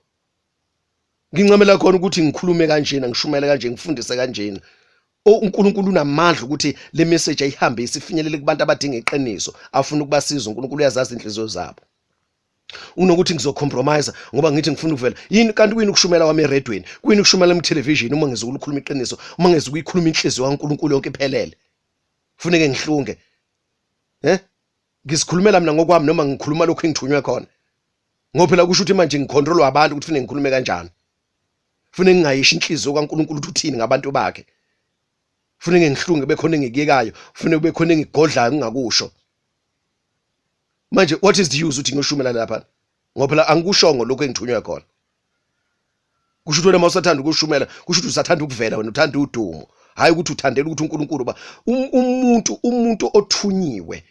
A: Ngincamela khona ukuthi ngikhulume kanjena, ngishumele kanje, ngifundise kanjena. uNkulunkulu unamandla ukuthi le message ayihambise ifinyelele kubantu abadinga iqiniso, afuna ukubasiza. uNkulunkulu uyazazi inhliziyo zabo. Unokuthi ngizocompromise ngoba ngithi ngifuna ukuvela yini? Kanti kuyini ukushumela kwami eredweni, kuyini ukushumela emtelevision, uma ngizokukhuluma iqiniso, uma ngizokuyikhuluma inhliziyo kaNkulunkulu yonke iphelele, kufuneke ngihlunge? Ngisikhulumela mina ngokwami noma ngikhuluma lokhu engithunywe khona? Ngoba phela kusho ukuthi manje ngicontrolwa abantu ukuthi kufanele ngikhulume kanjani, kufanele ngingayisho inhliziyo kaNkulunkulu ukuthi uthini ngabantu bakhe, kufanele ngihlunge, bekhona engikuyekayo, kufanele kube khona engigodlayo ngingakusho. Manje what is the use ukuthi ngiyoshumela lapha, ngoba phela angikushongo lokho engithunywe khona? Kusho ukuthi wena mawusathanda ukushumela, kusho ukuthi usathanda ukuvela, wena uthanda udumo, hayi ukuthi uthandela ukuthi uNkulunkulu. Ba umuntu othunyiwe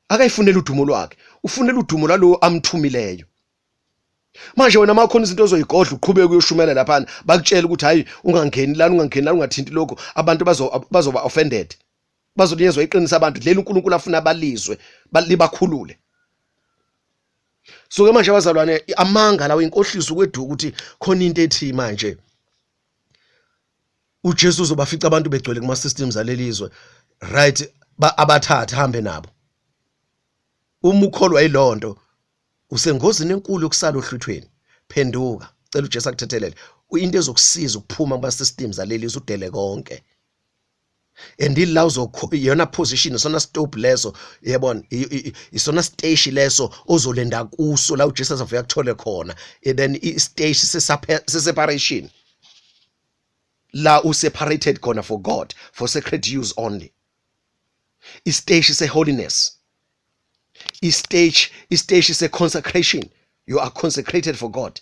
A: akayifunela udumo lwakhe, ufunela udumo lalowo amthumileyo. Manje wena makhona izinto ozoyigodla, uqhubeke uyoshumela laphana, bakutshela ukuthi hayi, ungangeni lana, ungangeni lana, ungathinti lokho, abantu bazoba offended, bazoliyezwa iqiniso abantu leli uNkulunkulu afuna balizwe, libakhulule. So ke manje abazalwane, amanga lawo, inkohliso, ukweduka ukuthi khona into ethi manje uJesu uzobafica abantu begcwele kuma systems alelizwe, right, abathathe hambe nabo. Uma ukholwa yilonto, usengozini enkulu yokusala ohlwithweni. Phenduka, cela uJesu akuthethelele. Into ezokusiza ukuphuma kuma systems alelizwe, udele konke, and ila iyona position, isona stop leso, yabona, isona stage leso ozolenda kuso la uJesu azofika kuthole khona. And then i-stage se-separation, la u-separated khona for God, for sacred use only, istage se-holiness, istage se-consecration. You are consecrated for God,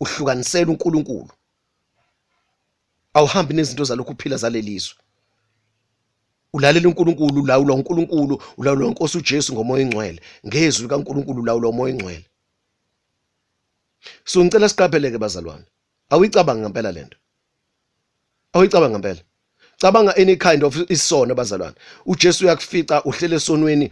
A: uhlukanisela uNkulunkulu, awuhambi nezinto zalokhu uphila zalelizwe. Ulalela uNkulunkulu, ulawulwa uNkulunkulu, ulawulwa inkosi uJesu ngomoya ongcwele. Ngezwi likaNkulunkulu ulawulwa umoya ongcwele. So ngicela siqapheleke bazalwane. Awuyicabangi ngempela lento. Awuyicabangi ngempela. Cabanga any kind of isono bazalwane. UJesu uyakufica uhlele esonweni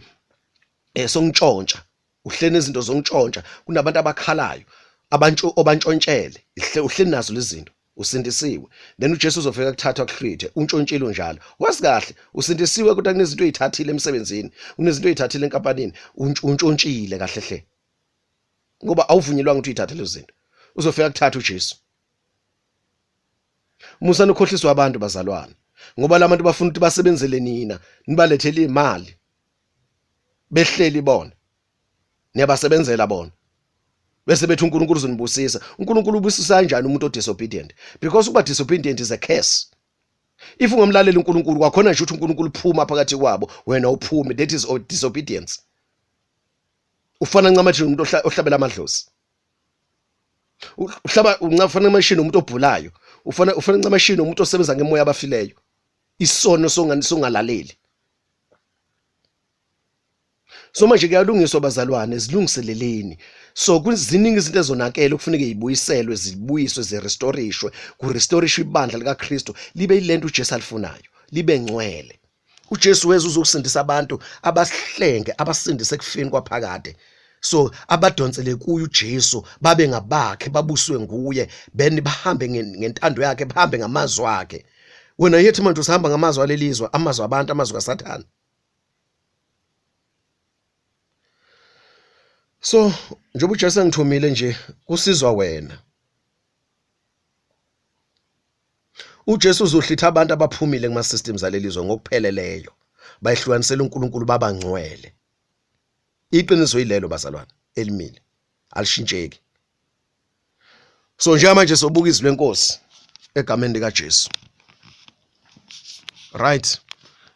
A: sokuntshontsha. Uhlele izinto zokuntshontsha. Kunabantu abakhalayo abantu obantshontshele. Uhleli nazo lezi zinto. Usindisiwe. Then uJesu uzofika kuthathwa kuhlwithe. Untshontshile unjalo. Wazi kahle usindisiwe kodwa kunezinto oyithathile emsebenzini. Kunezinto oyithathile enkampanini. Untshontshile kahle hle. Ngoba awuvunyelwanga ukuthi uyithathe lezo zinto. Uzofika kuthatha uJesu. Musa nukhohliswa abantu bazalwane. Ngoba labantu bafuna ukuthi basebenzele nina, nibalethele imali. Behleli bona. Niyabasebenzela bona. Bese bethi uNkulunkulu uzonibusisa. uNkulunkulu ubusisa kanjani umuntu odisobedient? Because ukuba disobedient is a curse. If ungamlaleli uNkulunkulu kwakhona nje ukuthi uNkulunkulu uphuma phakathi kwabo, wena uphume, that is disobedience. Ufana ncamathi nomuntu ohlabela amadlozi. Uhlaba ufana ncamashi nomuntu obhulayo. Ufana ncamashi nomuntu osebenza ngemoya abafileyo. Isono songalaleli. So manje kuyalungiswa bazalwane, zilungiseleleni. So kuziningi izinto ezonakele okufuneka zibuyiselwe, zibuyiswe, zirestorishwe, kurestorishwe ibandla likaKristu libe yilento uJesu alifunayo, libe ngcwele. uJesu weza uzokusindisa abantu, abahlenge, abasindise ekufeni kwaphakade. So abadonsele kuye uJesu, babe ngabakhe, babuswe nguye, then bahambe ngentando yakhe, bahambe ngamazwi akhe. Wena yethi manje usahamba ngamazwi alelizwe, amazwi abantu, amazwi kaSathane. So njengoba uJesu engithumile nje kusizwa wena. uJesu uzohlitha abantu abaphumile kuma systems alelizwe ngokupheleleyo. Bayihlukanisela uNkulunkulu babangcwele. Iqiniso yilelo bazalwane elimile. Alishintsheki. So njengamanje sobuka izwi lenkosi egameni lika Jesu. Right.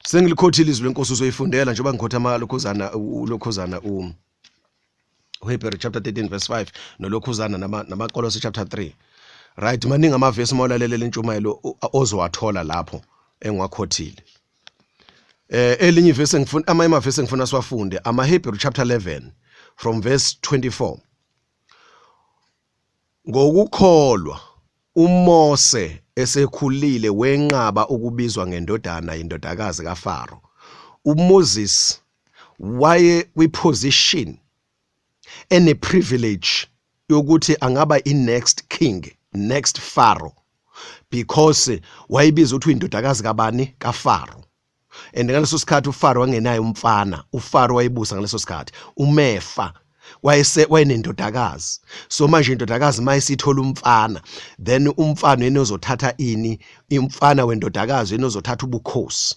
A: Sengilikhothile izwi lenkosi, uzoyifundela njengoba ngikhotha amalokhuzana ulokhuzana uHebrew chapter 13 verse 5 nolokhuzana namaKolose chapter 3. Right, maningi amavesi uma ulalela lentshumayelo ozowathola lapho engiwakhothile. Elinye ivesi engifuna, amanye amavesi engifuna siwafunde, amaHebrew chapter 11 from verse 24. Ngokukholwa uMose esekhulile wenqaba ukubizwa ngendodana yindodakazi kaFaro. uMoses waye kwiposition ene privilege yokuthi angaba i next king, next Pharaoh, because wayebiza ukuthi uyindodakazi kabani? KaFaro. And ngaleso sikhathi uFaro wangenaye umfana, uFaro wayebusa ngaleso sikhathi, uMefa wayese wayenendodakazi. So manje indodakazi mayisithola umfana, then umfana yena ozothatha ini? Umfana wendodakazi yena ozothatha ubukhosi.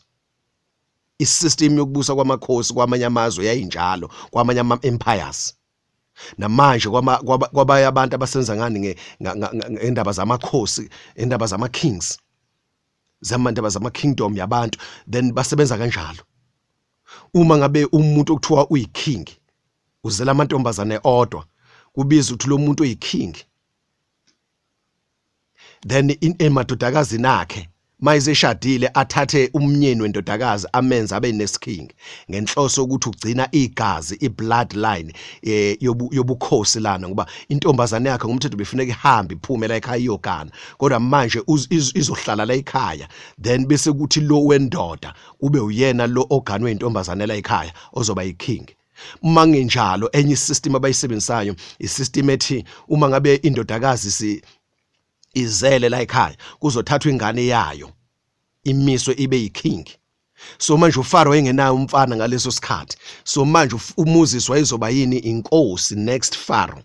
A: Isystem yokubusa kwamakhosi kwamanye amazwe yayinjalo, kwamanye ama empires. Namanje kwabanye abantu abasenza ngani ngendaba zamakhosi, indaba zama kings, zamandaba zama kingdom yabantu, then basebenza kanjalo. Uma ngabe umuntu okuthiwa uyiking uzela amantombazane odwa, kubiza ukuthi lo muntu uyiking, then emadodakazini akhe mayeseshadile athathe umnyeni wendodakazi amenze abe next king, ngenhloso ukuthi ugcina igazi, i-bloodline yobukhosi lana, ngoba intombazane yakhe ngomthetho befuneka ihambe iphume la ekhaya iyogana, kodwa manje izohlala la ekhaya, then bese kuthi lo wendoda kube uyena lo oganwe intombazane la ekhaya ozoba yiking. Uma ngenjalo enye isystem abayisebenzisayo isystem ethi uma ngabe indodakazi si izele la ekhaya kuzothathwa ingane yayo imiswe ibe yiking. So manje uFaro wayengenayo umfana ngaleso sikhathi, so manje uMoses wayezoba yini? Inkosi, next Pharaoh.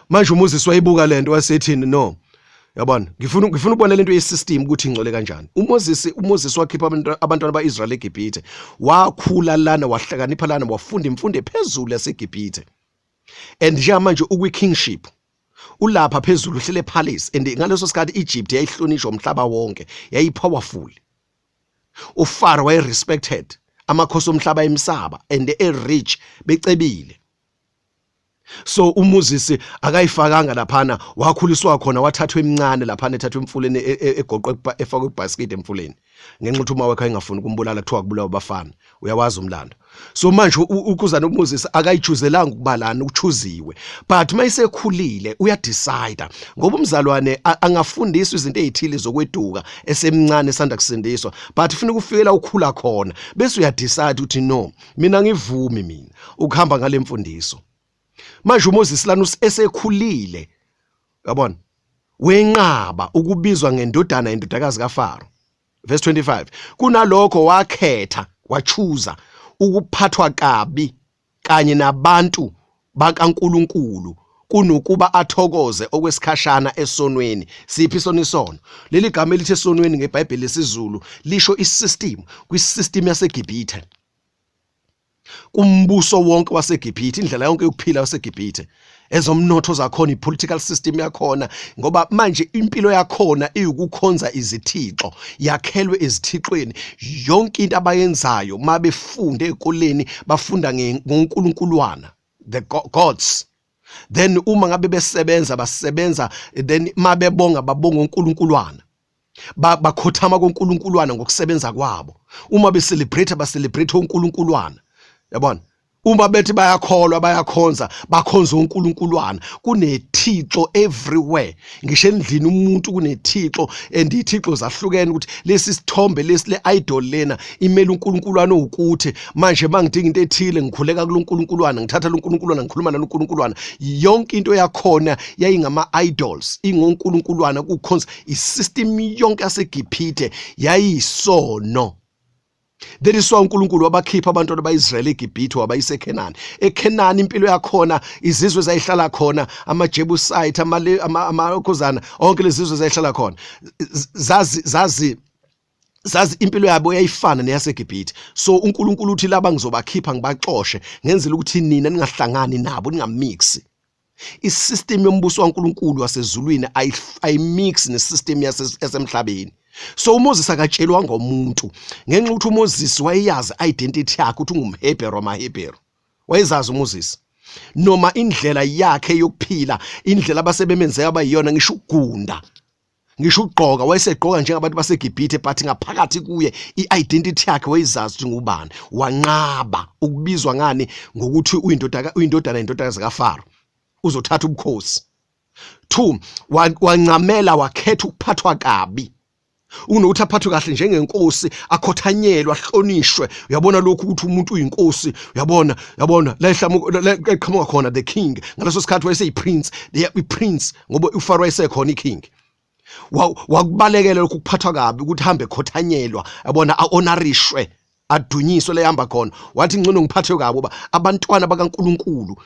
A: Manje uMoses wayibuka lento wasethini, no yabona, ngifuna ukubona lento yesystem ukuthi ingcole kanjani. uMoses wakhipha abantwana baIsrael eGibhithe, wakhula lana, wahlakanipha lana, wafunda imfundo ephezulu yaseGibhithe, and njengamanje ukwi kingship, ulapha phezulu uhlele epalace, and ngaleso sikhathi Egypt yayihlonishwa umhlaba wonke, yayi powerful. uFaro waye respected, amakhosi omhlaba emsaba, and e rich, becebile. So uMoses akayifakanga laphana, wakhuliswa khona, wathathwa emncane laphana, ethathwa emfuleni, egoqwe, efakwe ibhasikidi emfuleni, ngenxa ukuthi uma wakhe ayengafuni ukumbulala, kuthiwa kubulawa abafana. Uyawazi umlando. So manje ukuzana uMoses akayichuzelanga ukuba lana, uchuziwe, but mayisekhulile uyadecide, ngoba umzalwane angafundiswa izinto ezithile zokweduka esemncane, esanda kusindiswa, but ufuna ukufikela ukhula khona bese uyadecide ukuthi no, mina ngivumi mina ukuhamba ngale mfundiso. Manje uMoses lana esekhulile, uyabona, wenqaba ukubizwa ngendodana yendodakazi kaFaro. Verse 25, kunalokho wakhetha, wachuza ukuphathwa kabi kanye nabantu bakaNkuluNkulu kunokuba athokoze okwesikhashana esonweni. Siphi sona isono? Leli gama elithi esonweni ngeBhayibheli lesiZulu lisho isystem, kwisystem yaseGibhithe, kumbuso wonke waseGibhithe, indlela yonke yokuphila yaseGibhithe, ezomnotho zakhona, i-political system yakhona, ngoba manje impilo yakhona iwukukhonza izithixo, yakhelwe ezithixweni. Yonke into abayenzayo uma befunda ey'koleni bafunda ngoNkulunkulwana, the gods. Then uma ngabe besebenza basebenza, then uma bebonga babonga uNkulunkulwana, bakhothama koNkulunkulwana ngokusebenza kwabo. Uma becelebrate bacelebrate uNkulunkulwana, yabona. Uma bethi bayakholwa, bayakhonza, bakhonza uNkulunkulwana. Kunethixo everywhere, ngisho endlini umuntu kunethixo, and ithixo zahlukene, ukuthi lesi sithombe lesi, le idol lena imele uNkulunkulwana owukuthi manje mangidinga into ethile ngikhuleka kuloNkulunkulwana, ngithatha loNkulunkulwana, ngikhuluma naloNkulunkulwana. Yonke into yakhona yayingama idols, ingoNkulunkulwana, kukhonza. Isystem yonke yaseGibhithe yayisono. That is why uNkulunkulu wabakhipha abantwana baIsrael eGibhithe, wabayisa eKhenani. EKhenani impilo yakhona, izizwe ezayihlala khona, amaJebusite, amakhuzana, onke lezi zizwe ezayihlala khona, zazi impilo yabo yayifana neyaseGibhithe. So uNkulunkulu uthi laba ngizobakhipha ngibaxoshe, ngenzela ukuthi nina ningahlangani nabo, ningamixi. Isystem yombuso kaNkulunkulu wasezulwini ayimix nesystem yasemhlabeni. So uMoses akatshelwa ngomuntu, ngenxa ukuthi uMoses wayeyazi identity yakhe, ukuthi ungumHebheru wamaHebheru. Wayezazi uMoses noma indlela yakhe yokuphila, indlela abasebemenze abayiyona, ngisho ukugunda, ngisho ukugqoka, wayesegqoka njengabantu baseGibhithe, but ngaphakathi kuye i-identity yakhe wayezazi ukuthi ngubani. Wanqaba ukubizwa ngani ngokuthi uyindoda, uyindodana indodakazi kaFaro, uzothatha ubukhosi. 2, wancamela, wakhetha ukuphathwa kabi unokuthi aphathwe kahle njengenkosi, akhothanyelwe, ahlonishwe. Uyabona lokhu ukuthi umuntu uyinkosi, uyabona, uyabona la eqhamuka khona the king. Ngaleso sikhathi wayeseyi-prince, i-prince, ngoba uFaro wayesekhona i-king. Wakubalekela lokhu kuphathwa kabi, ukuthi hambe ekhothanyelwa, yabona, a-honorishwe, adunyiswe le hamba khona. Wathi ngcono ngiphathwe kabi, ngoba abantwana bakaNkuluNkulu,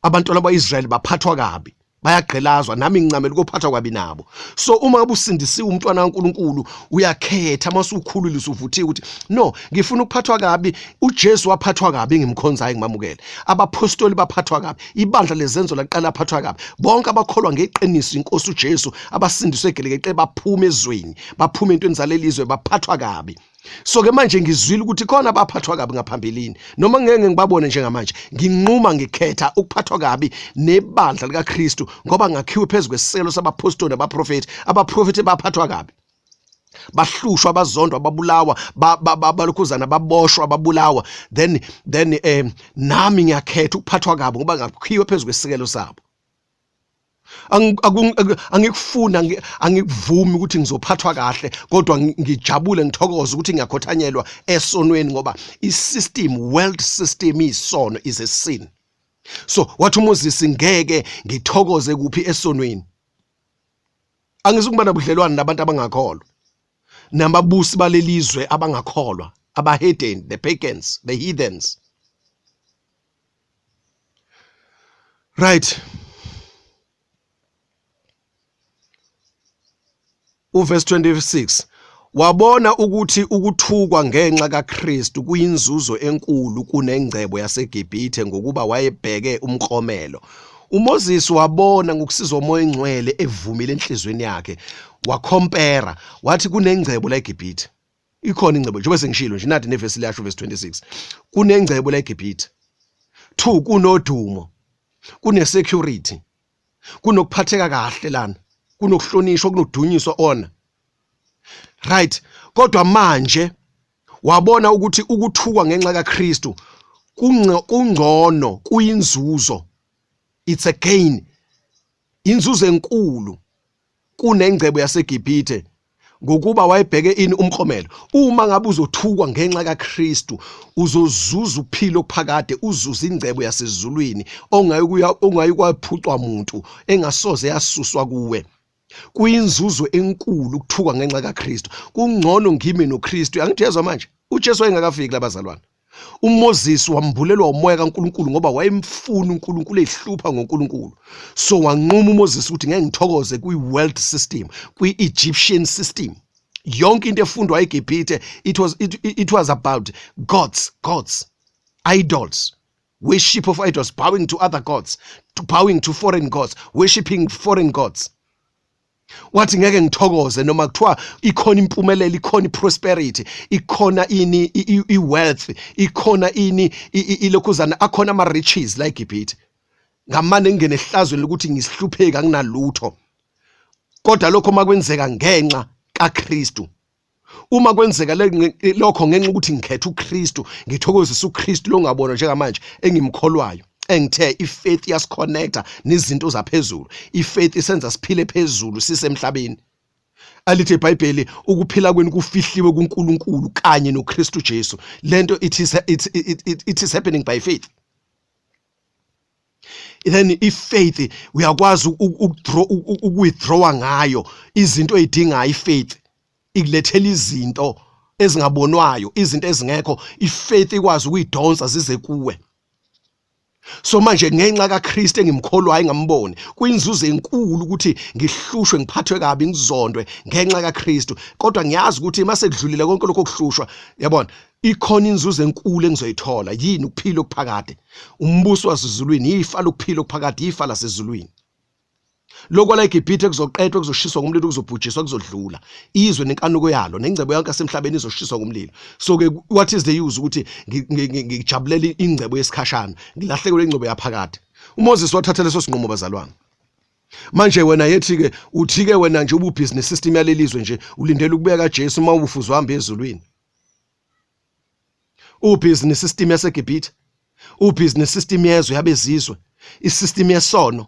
A: abantwana ba-Israyeli baphathwa kabi, bayagqilazwa, nami ngincamela ukuphathwa kwabi nabo. So uma ngabe usindisiwe, umntwana kaNkuluNkulu, uyakhetha masukhulile, usuvuthiwe, ukuthi no, ngifuna ukuphathwa kabi. uJesu waphathwa kabi, ngimkhonzayo, ngimamukele. Abapostoli baphathwa kabi, ibandla lezenzo laqala aphathwa kabi. Bonke abakholwa ngeqiniso inkosi uJesu, abasindiswe egelekeqe, baphuma ezweni, baphuma entweni zalelizwe, baphathwa kabi. So ke manje ngizwile ukuthi khona abaphathwa kabi ngaphambilini, noma ngeke ngibabone njengamanje, nginquma, ngikhetha ukuphathwa kabi nebandla likaKristu, ngoba ngakhiwe phezu kwesiselo sabapostoli nabaprofeti. Abaprofeti baphathwa kabi, bahlushwa, bazondwa, babulawa, balokhuzana, baboshwa, babulawa. Then nami ngiyakhetha ukuphathwa kabi, ngoba ngakhiwe phezu kwesisekelo sabo. Angikufuni, angikuvumi ukuthi ngizophathwa kahle, kodwa ngijabule, ngithokoze ukuthi ngiyakhothanyelwa esonweni, ngoba i-system, world system, isono is a sin. So wathi uMoses, ngeke ngithokoze kuphi? Esonweni. Angizukuba nabudlelwane nabantu abangakholwa, nababusi balelizwe abangakholwa, abahedeni, the pagans, the heathens, right? Uverse 26, wabona ukuthi ukuthukwa ngenxa kaKristu kuyinzuzo enkulu kunengcebo yaseGibhithe, ngokuba wayebheke umklomelo. uMoses wabona ngokusizwa uMoya oNgcwele, evumile enhlizweni yakhe, wacompare, wathi kunengcebo la eGibhithe. Ikhona ingcebo, njengoba sengishilo nje, nathi nevesi liyasho, verse 26, kunengcebo la eGibhithe. 2, kunodumo. Kune security, kunokuphatheka kahle lana, kunokuhlonishwa, kunodunyiswa ona. Right, kodwa manje wabona ukuthi ukuthukwa ngenxa kaKristu kungcono, kuyinzuzo, it's a gain, inzuzo enkulu kunengcebo yaseGibhithe, ngokuba wayebheke ini? Umklomelo. Uma ngabe uzothukwa ngenxa kaKristu, uzozuza ukuphila okuphakade, uzuza ingcebo yasezulwini ongayukwaphucwa muntu, engasoze yasuswa kuwe. Kuyinzuzo enkulu ukuthukwa ngenxa kaKristu. Kungcono ngime noKristu. Angithi yezwa manje, uJesu wayengakafiki labazalwane. UMoses wambulelwa umoya kaNkuluNkulu ngoba wayemfuna uNkulunkulu, ehlupha ngoNkulunkulu. So wanquma uMoses ukuthi ngeke ngithokoze kwi-world system, kwi-Egyptian system. Yonke into efundwa eGibhithe, it was about gods, gods, idols, worship of idols, bowing to other gods, to bowing to foreign gods, worshiping foreign gods. Wathi ngeke ngithokoze noma kuthiwa ikhona impumelelo, ikhona iprosperity, ikhona ini, i-wealth, ikhona ini, ilokhuzana, akhona ama-riches la eGibhithe, ngamane ngingene ehlazweni lokuthi ngisihlupheki, anginalutho. Kodwa lokho makwenzeka ngenxa kaKristu, uma kwenzeka lokho ngenxa ukuthi ngikhetha uKristu, ngithokozisa uKristu lo ngabona njengamanje engimkholwayo, engithe ifaith iyasiconnecta nezinto zaphezulu, ifaith isenza siphile phezulu sisemhlabeni. Alithi iBhayibheli, ukuphila kwenu kufihliwe kuNkulunkulu kanye noKristu Jesu. Lento it is happening by faith. Then ifaith uyakwazi ukuwithdrawa ngayo izinto ezidingayo. Ifaith ikulethela izinto ezingabonwayo, izinto ezingekho. Ifaith ikwazi ukuyidonsa zize kuwe. So manje ngenxa kaKristu engimkholwayo engamboni, kuyinzuzo enkulu ukuthi ngihlushwe, ngiphathwe kabi, ngizondwe ngenxa kaKristu. Kodwa ngiyazi ukuthi mase kudlulile konke lokho kuhlushwa, yabona, ikhona inzuzo enkulu engizoyithola. Yini? Ukuphila okuphakade, umbuso wasezulwini, ifa lokuphila okuphakade, ifa lasezulwini. Lokho la eGibhithe kuzoqedwa, kuzoshiswa ngomlilo, kuzobhujiswa, kuzodlula. Izwe nenkanuko yalo nengcebo yonke yasemhlabeni izoshiswa ngomlilo. So ke what is the use ukuthi ngijabulele ingcebo yesikhashana, ngilahlekelwe ingcebo yaphakade? UMoses wathatha leso sinqumo, bazalwane. Manje wena yethi ke, uthi ke wena nje ububusiness system yalelizwe nje, ulindele ukubuya kaJesu uma ubufuze uhamba ezulwini. Ubusiness system yaseGibhithe, ubusiness system yezwe yabezizwe, isystem yesono.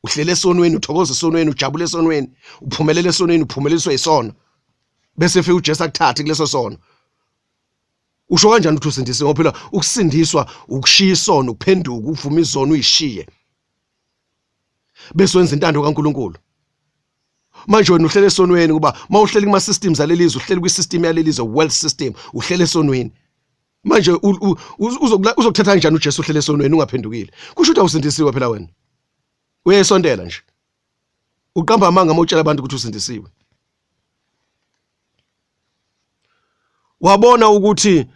A: Uhlele esonweni, uthokoza esonweni, ujabule esonweni, uphumelele esonweni, uphumeleliswe isono, bese fika uJesu akuthathe kuleso sono. Usho kanjani ukuthi usindisiwe? Ngoba phela ukusindiswa ukushiya isono, ukuphenduka, uvuma izono, uyishiye, bese wenza intando kaNkuluNkulu. Manje wena uhlele esonweni, kuba mawuhleli kuma systems alelizwe, uhleli kwi system yalelizwe, world system, uhlele esonweni. Manje uzokuthatha kanjani uJesu uhlele esonweni, ungaphendukile? Kusho ukuthi awusindisiwe phela wena, uyayisondela nje, uqamba amanga uma utshela abantu ukuthi usindisiwe. Wabona ukuthi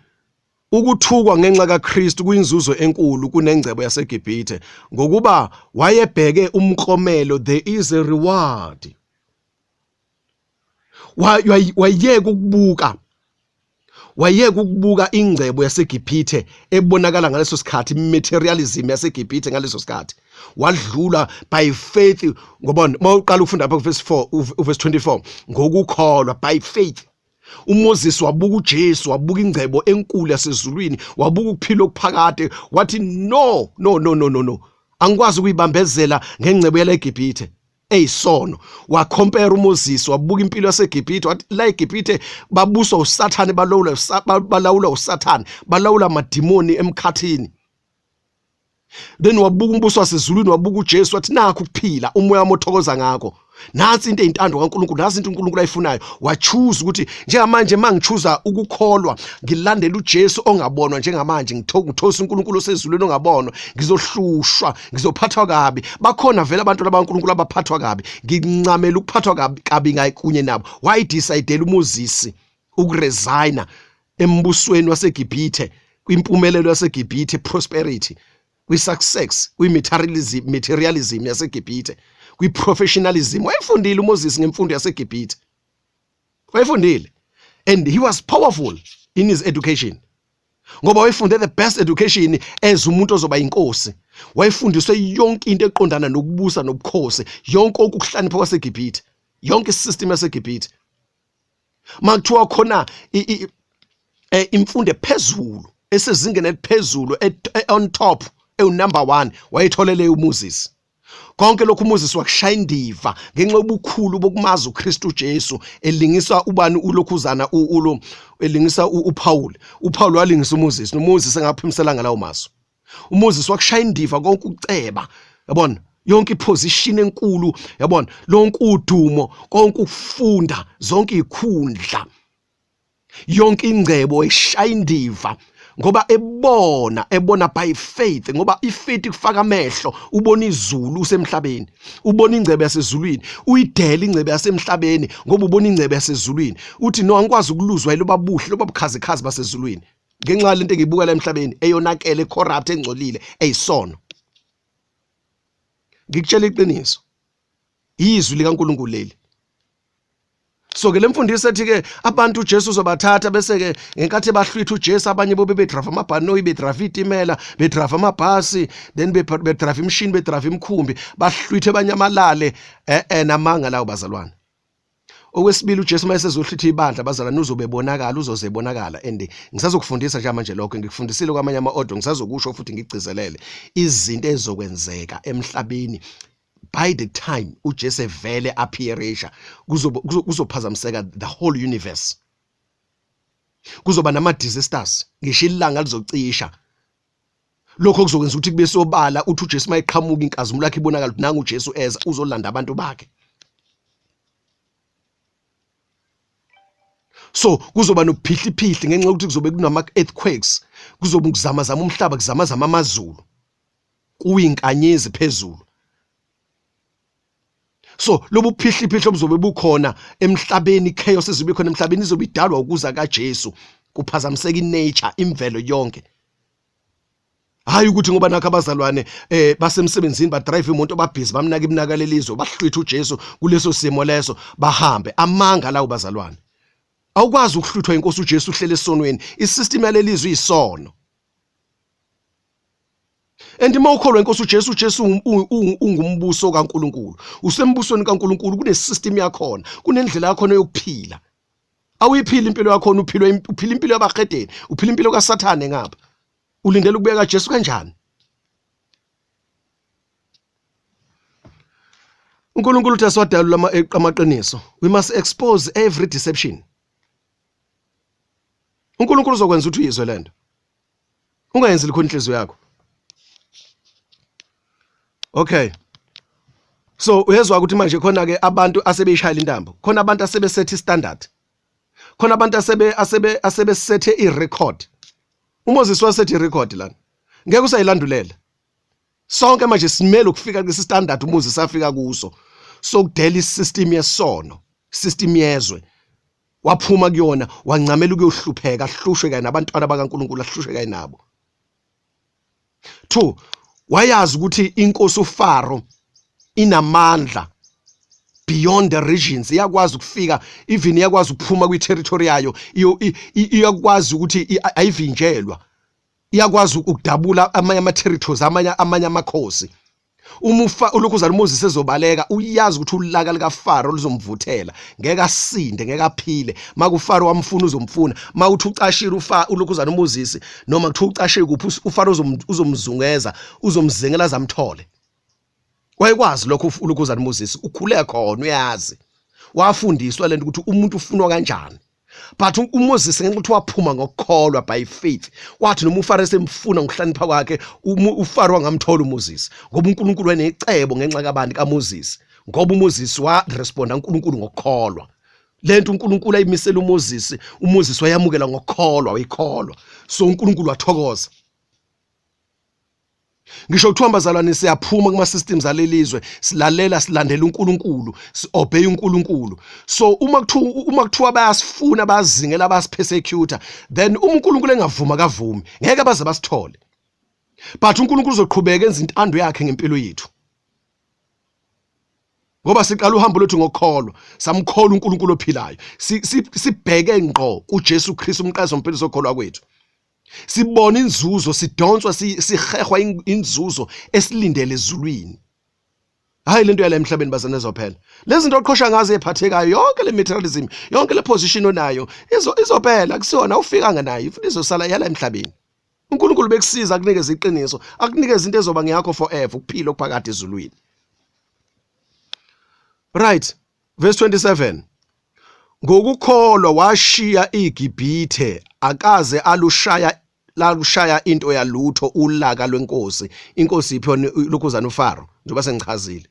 A: ukuthukwa ngenxa kaKristu kuyinzuzo enkulu kunengcebo yaseGibhithe, ngokuba wayebheke umklomelo. There is a reward. Wayeka ukubuka ingcebo yaseGibhithe ebonakala ngaleso sikhathi, materialism yaseGibhithe ngaleso sikhathi. Wadlula by faith, ngoba mawuqala ukufunda lapha verse 4, uverse 24, ngokukholwa, by faith uMoses wabuka uJesu, wabuka ingcebo enkulu yasezulwini, wabuka ukuphila okuphakade, wathi, "No, no, no, no, no, no, angikwazi ukuyibambezela ngengcebo yala eGibhithe eyisono." Wacompare uMoses, wabuka impilo yaseGibhithe, wathi la eGibhithe babuswa uSathane, balawula uSathane, balawula amadimoni emkhathini. Then wabuka umbuso wasezulwini, wabuka uJesu, wathi nakho ukuphila, umoya wami othokoza ngakho, nansi into eyintando kaNkuluNkulu, nansi into uNkulunkulu ayifunayo. Wachoose ukuthi njengamanje mangichoosa ukukholwa, ngilandela uJesu ongabonwa njengamanje, ngithosa uNkulunkulu osezulwini ongabonwa, ngizohlushwa, ngizophathwa kabi. Bakhona vele abantu labaNkulunkulu abaphathwa kabi, ngincamela ukuphathwa kabi kabi kunye nabo. Wayidecide uMoses ukuresigna embusweni waseGibhithe, kwimpumelelo yaseGibhithe, prosperity, kwi-success, kwi-materialism, materialism yaseGibhithe, kwi-professionalism. Wayefundile uMoses ngemfundo yaseGibhithe, wayefundile, and he was powerful in his education. Ngoba wayefunde the best education as umuntu ozoba inkosi. Wayefundiswe yonke into eqondana nokubusa nobukhosi, yonke ukuhlakanipha kwaseGibhithe, yonke isystem yaseGibhithe. Makuthiwa khona imfundo ephezulu esezingeni eliphezulu on top ewu number 1 wayitholele uMoses. Konke lokhu uMoses wakushaya indiva ngenxa yobukhulu bokumazi uKristu Jesu, elingisa ubani ulokhuzana ulo elingisa uPaul. UPaul walingisa uMoses, noMoses engaphimiselanga lawo mazwi. uMoses wakushaya indiva konke ukuceba, yabona, yonke iposition enkulu, yabona, lonke udumo, konke ukufunda, zonke izikhundla, yonke ingcebo eshaya indiva, ngoba ebona by faith, ngoba ifaith kufaka amehlo, ubona izulu usemhlabeni, ubona ingcebo yasezulwini, uyidela ingcebo yasemhlabeni ngoba ubona ingcebo yasezulwini. Uthi no, angikwazi ukuluzwa yiloba buhle, loba bukhazikhazi basezulwini ngenxa lento engiyibuka la emhlabeni eyonakele, corrupt, engcolile, eyisono. Ngikutshela iqiniso, izwi likaNkulunkulu leli. So ke lemfundiso ethi ke abantu uJesu uzobathatha bese ke ngenkathi bahlwitha uJesu, abanye bobe bedrava amabhanoyi, bedrava itimela, bedrava amabhasi, then bedrava imishini, bedrava imikhumbi, bahlwithe banyamalale. Namanga lawo bazalwane. Okwesibili, uJesu uma esezohlwitha ibandla bazalwane uzobe ebonakala, uzoze ebonakala. And ngisazokufundisa nje manje lokho, ngikufundisile kwamanye ama-audio, ngisazokusho futhi ngigcizelele izinto ezizokwenzeka emhlabeni by the time uJesu evele appearisha. Kuzophazamiseka the whole universe, kuzoba nama disasters, ngisho ilanga lizocisha. Lokho kuzokwenza ukuthi kube sobala uthi uJesu mayeqhamuka inkazimulo yakhe ibonakala ukuthi nangu uJesu eza uzolanda abantu bakhe. So kuzoba nokuphihliphihli ngenxa yokuthi kuzobe kunama earthquakes, kuzobe kuzamazama umhlaba, kuzamazama amazulu, kuyinkanyezi phezulu. So lobu phihliphihli obuzobe bukhona emhlabeni, chaos ezobe ikhona emhlabeni izobe idalwa ukuza kaJesu, kuphazamiseka inature, imvelo yonke. Hayi ukuthi ngoba nakho abazalwane basemsebenzini badrive imoto, babhizi, bamnaka ibinaka lelizwe, bahlwitha uJesu kuleso simo leso bahambe. Amanga lawo bazalwane. Awukwazi ukuhlwithwa inkosi uJesu uhlele esonweni. Isystem yalelizwe iyisono. And uma ukholwa inkosi uJesu, uJesu ungumbuso kaNkuluNkulu. Usembusweni kaNkuluNkulu, kune system yakhona, kunendlela yakhona yokuphila. Awuyiphili impilo yakhona, uphila impilo yabahedeni, uphila impilo kaSathane ngapha. Ulindele ukubuya kaJesu kanjani? uNkulunkulu uthi asiwadalula amaqiniso. We must expose every deception. uNkulunkulu uzokwenza ukuthi uyizwe lento. Ungayenzi likhona inhliziyo yakho. Okay. So uyezwa ukuthi manje khona ke abantu asebeyishayela intambo, khona abantu asebesethe standard, khona abantu asebesethe irecord. uMoses wasethe irecord lana, ngeke usayilandulela. Sonke manje simele ukufika kulesi standard uMoses afika kuso, sokudela isystem yesono, system yezwe. Waphuma kuyona, wancamela ukuyohlupheka, ahlushwe kanye nabantwana bakaNkulunkulu, ahlushwe kanye nabo. 2 wayazi ukuthi inkosi uFaro inamandla beyond the regions, iyakwazi ukufika, even iyakwazi ukuphuma kwi-territory yayo, iyakwazi ukuthi ayivinjelwa, iyakwazi ukudabula amanye ama-territories, amanye amakhosi. Uma ulokhuzana uMoses ezobaleka, uyazi ukuthi ulaka likaFaro luzomvuthela, ngeke asinde, ngeke aphile. Makufaro wamfuna uzomfuna, mawuthi ucashile ulokhuzana uMoses, noma kuthiwa ucashe kuphi, uFaro uzomzungeza, uzomzingela azamthole. Wayekwazi lokho ulokhuzana uMoses, ukhule khona, uyazi, wafundiswa lento ukuthi umuntu ufunwa kanjani. But uMoses ngenxa ukuthi waphuma ngokukholwa by faith, wathi noma uFaro esemfuna ngokuhlakanipha kwakhe, uFaro wangamthola uMoses, ngoba uNkulunkulu wayenecebo ngenxa kabantu kaMoses, ngoba uMoses waresponda uNkulunkulu ngokukholwa. Lento uNkulunkulu ayimisela uMoses, uMoses wayamukela ngokukholwa, wayikholwa. So uNkulunkulu wathokoza. Ngisho kuthiwa bazalwane siyaphuma kuma systems alelizwe, silalela, silandela uNkulunkulu, siobey uNkulunkulu. So uma kuthiwa bayasifuna, bayazingela, bayasipersecute, then uma uNkulunkulu engavuma kavumi, ngeke baze basithole. But uNkulunkulu uzoqhubeka enza intando yakhe ngempilo yethu. Ngoba siqala uhambo lwethu ngokukholwa, samkholwa uNkulunkulu ophilayo, sibheke ngqo kuJesu Kristu umqazi womphiliso okholwa kwethu. Sibona inzuzo, sidonswa, sihehwa inzuzo esilindele ezulwini. Hayi lento yala emhlabeni bazane ezophela. Lezi zinto oqhosha ngazo ephathekayo, yonke le materialism, yonke le position onayo izophela, kusiyona ufikanga nayo, futhi izosala yala emhlabeni. uNkulunkulu bekusiza akunikeze iqiniso, akunikeze into ezoba ngeyakho forever, ukuphila okuphakade ezulwini. Right, verse 27. Ngokukholwa washiya iGibhithe, akaze alushaya lalushaya into yalutho ulaka lwenkosi. Inkosi iphi lokhuzana uFaro, njengoba sengichazile.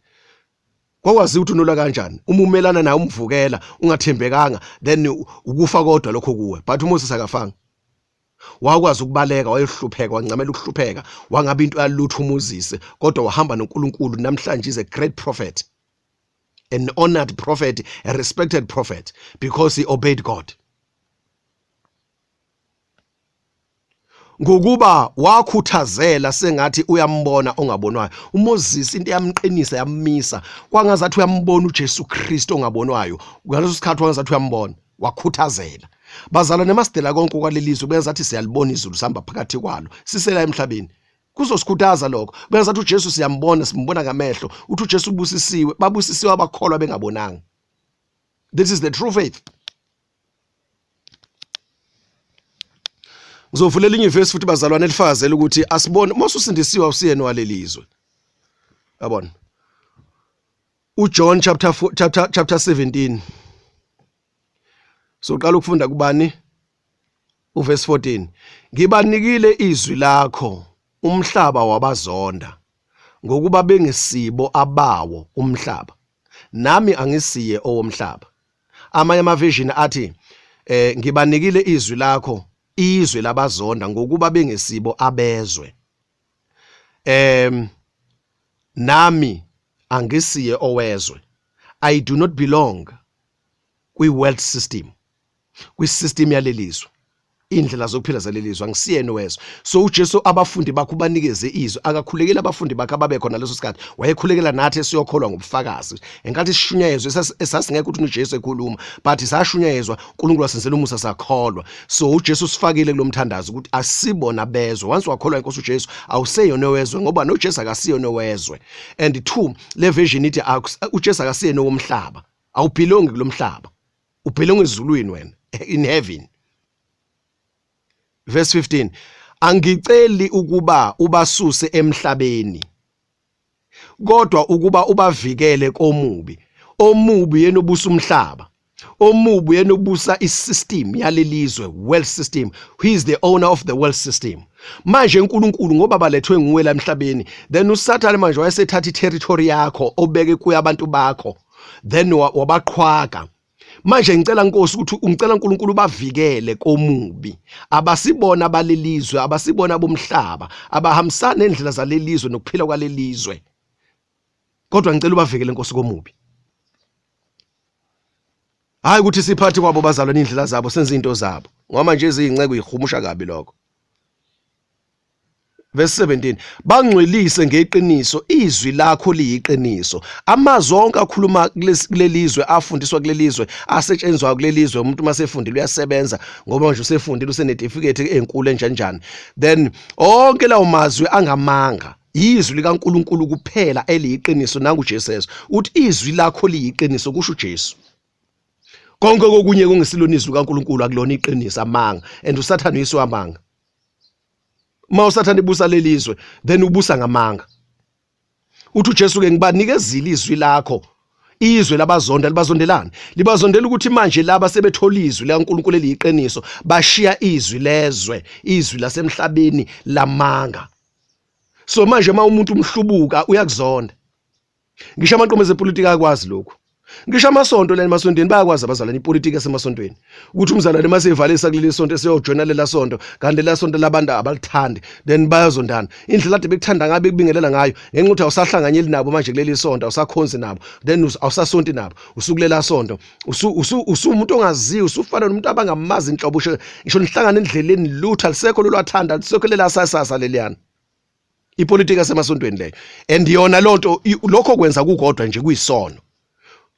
A: Kwakwaziwa ukuthi unolaka kanjani. Uma umelana naye umvukela, ungathembekanga, then ukufa kodwa lokho kuwe. But uMoses akafanga. Wakwazi ukubaleka, wayehlupheka, wancamela ukuhlupheka, wangabe into yalutho uMoses, kodwa wahamba noNkulunkulu. Namhlanje is a great prophet, an honored prophet, a respected prophet, because he obeyed God. Ngokuba wakhuthazela sengathi uyambona ongabonwayo. uMoses into yamqinisa yammisa, kwangazathi uyambona uJesu Kristu ongabonwayo. Ngaleso sikhathi wangazathi uyambona, wakhuthazela. Bazalwane, masidela konke kwalelizwe, kuyenza siyalibona izulu, sihamba phakathi kwalo, sisela emhlabeni. Kuzosikhuthaza lokho. Kuyenza ukuthi uJesu siyambona, simbona ngamehlo. Uthi uJesu ubusisiwe, babusisiwe abakholwa bengabonanga. This is the true faith. Ngizovulela elinye ivesi futhi bazalwane elifakazela ukuthi asibone uma ususindisiwe awusiyena walelizwe. Yabona. uJohn chapter 4, chapter 17. Soqala ukufunda kubani? Uverse 14. Ngibanikile izwi lakho, umhlaba wabazonda, ngokuba bengesibo abawo umhlaba, nami angisiye owomhlaba. Amanye ama-version athi ngibanikile izwi lakho, izwe labazonda ngokuba bengesibo abezwe. Nami angisiye owezwe. I do not belong kwi-world system, kwi-system yalelizwe, indlela zokuphila zalelizwe, angisiyena owezwe. So uJesu abafundi bakhe ubanikeze izwi, akakhulekela abafundi bakhe ababe khona leso sikhathi, wayekhulekela nathi esiyokholwa ngobufakazi. Enkathi sishunyayezwe esasingekho ukuthi uJesu ekhuluma, but sashunyayezwa, uNkulunkulu wasenzela umusa sakholwa. So uJesu usifakile kulomthandazo ukuthi asibona bezwe. Once wakholwa inkosi uJesu, awuseyona owezwe, ngoba noJesu akasiyona owezwe. And two, le version ithi uJesu akasiyena owomhlaba. Awubelongi kulomhlaba, ubelongi ezulwini wena, in heaven. Verse 15, angiceli ukuba ubasuse emhlabeni, kodwa ukuba ubavikele komubi. Omubi yena obusa umhlaba, omubi yena obusa isystem yalelizwe, world system. He is the owner of the world system. Manje uNkulunkulu ngoba balethwe nguwe la emhlabeni, then uSathane manje wayesethatha iterritory yakho obeke kuyo abantu bakho, then wabaqhwaga. Manje ngicela Nkosi ukuthi ungicela uNkulunkulu bavikele komubi. Abasibona balelizwe, abasibona bomhlaba, abahambisana nendlela zalelizwe nokuphila kwalelizwe. Kodwa ngicela ubavikele Nkosi komubi. Hayi ukuthi siphathi kwabo bazalwane indlela zabo, senze izinto zabo. Ngoba nje izinceke uyihumusha kabi lokho. Verse 17, bangcwelise ngeqiniso, izwi lakho liyiqiniso. Amazwi onke akhuluma kulelizwe, afundiswa kulelizwe, asetshenzwa kulelizwe, umuntu uma sefundile uyasebenza, ngoba manje usefundile, usenetifiketi enkulu enjanjani. Then onke lawo mazwi angamanga. Izwi likaNkulunkulu kuphela eliyiqiniso. Nangu uJesu ezwa uthi izwi lakho liyiqiniso, kusho uJesu. Konke kokunye kungesilona izwi likaNkulunkulu, akulona iqiniso, amanga. And uSathane uyise wamanga. Uma uSathane ebusa lelizwe, then ubusa ngamanga. Uthi uJesu ke ngibanikezile izwi lakho, izwe labazonda. Libazondelani? Libazondela ukuthi manje laba sebethola izwi likaNkulunkulu eliyiqiniso, bashiya izwi lezwe, izwi lasemhlabeni lamanga. So manje uma umuntu umhlubuka uyakuzonda. Ngisho amaqembu ezepolitiki ayakwazi lokhu. Ngisho amasonto lana emasontweni bayakwazi abazalwane ipolitiki esemasontweni. Ukuthi umzalwane mase evalisa kuleli sonto eseyojoyina lela sonto, kanti lela sonto labantu abalithandi, then bayazondana. Indlela ade bekuthanda ngayo, bekubingelela ngayo, ngenxa ukuthi awusahlanganyeli nabo manje kuleli sonto, awusakhonzi nabo, then awusasonti nabo, usukulela sonto, usumuntu ongaziyo, usufana nomuntu abangamazi inhlobo, ngisho nihlangana endleleni lutho alisekho lolwathanda, alisekho lela sasasa leliyana. Ipolitiki yasemasontweni leyo, and yona lonto lokho kwenza kukodwa nje kuyisono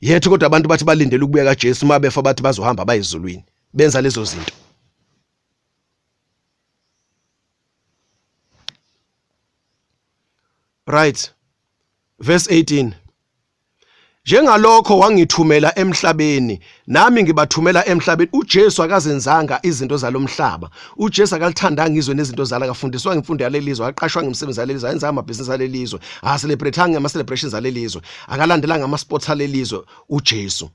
A: yethu. Kodwa abantu bathi balindele ukubuya kaJesu, uma befa bathi bazohamba bayezulwini, benza lezo zinto. Right, verse 18. Njengalokho wangithumela emhlabeni, nami ngibathumela emhlabeni. UJesu akazenzanga izinto zalomhlaba. UJesu akalithandanga izwe nezinto zalo, akafundiswanga imfundo yalelizwe, akaqashwanga imisebenzi yalelizwe, ayenzanga amabhizinisi alelizwe, akacelebrate-anga ama-celebrations alelizwe, akalandelanga ama-sports alelizwe. UJesu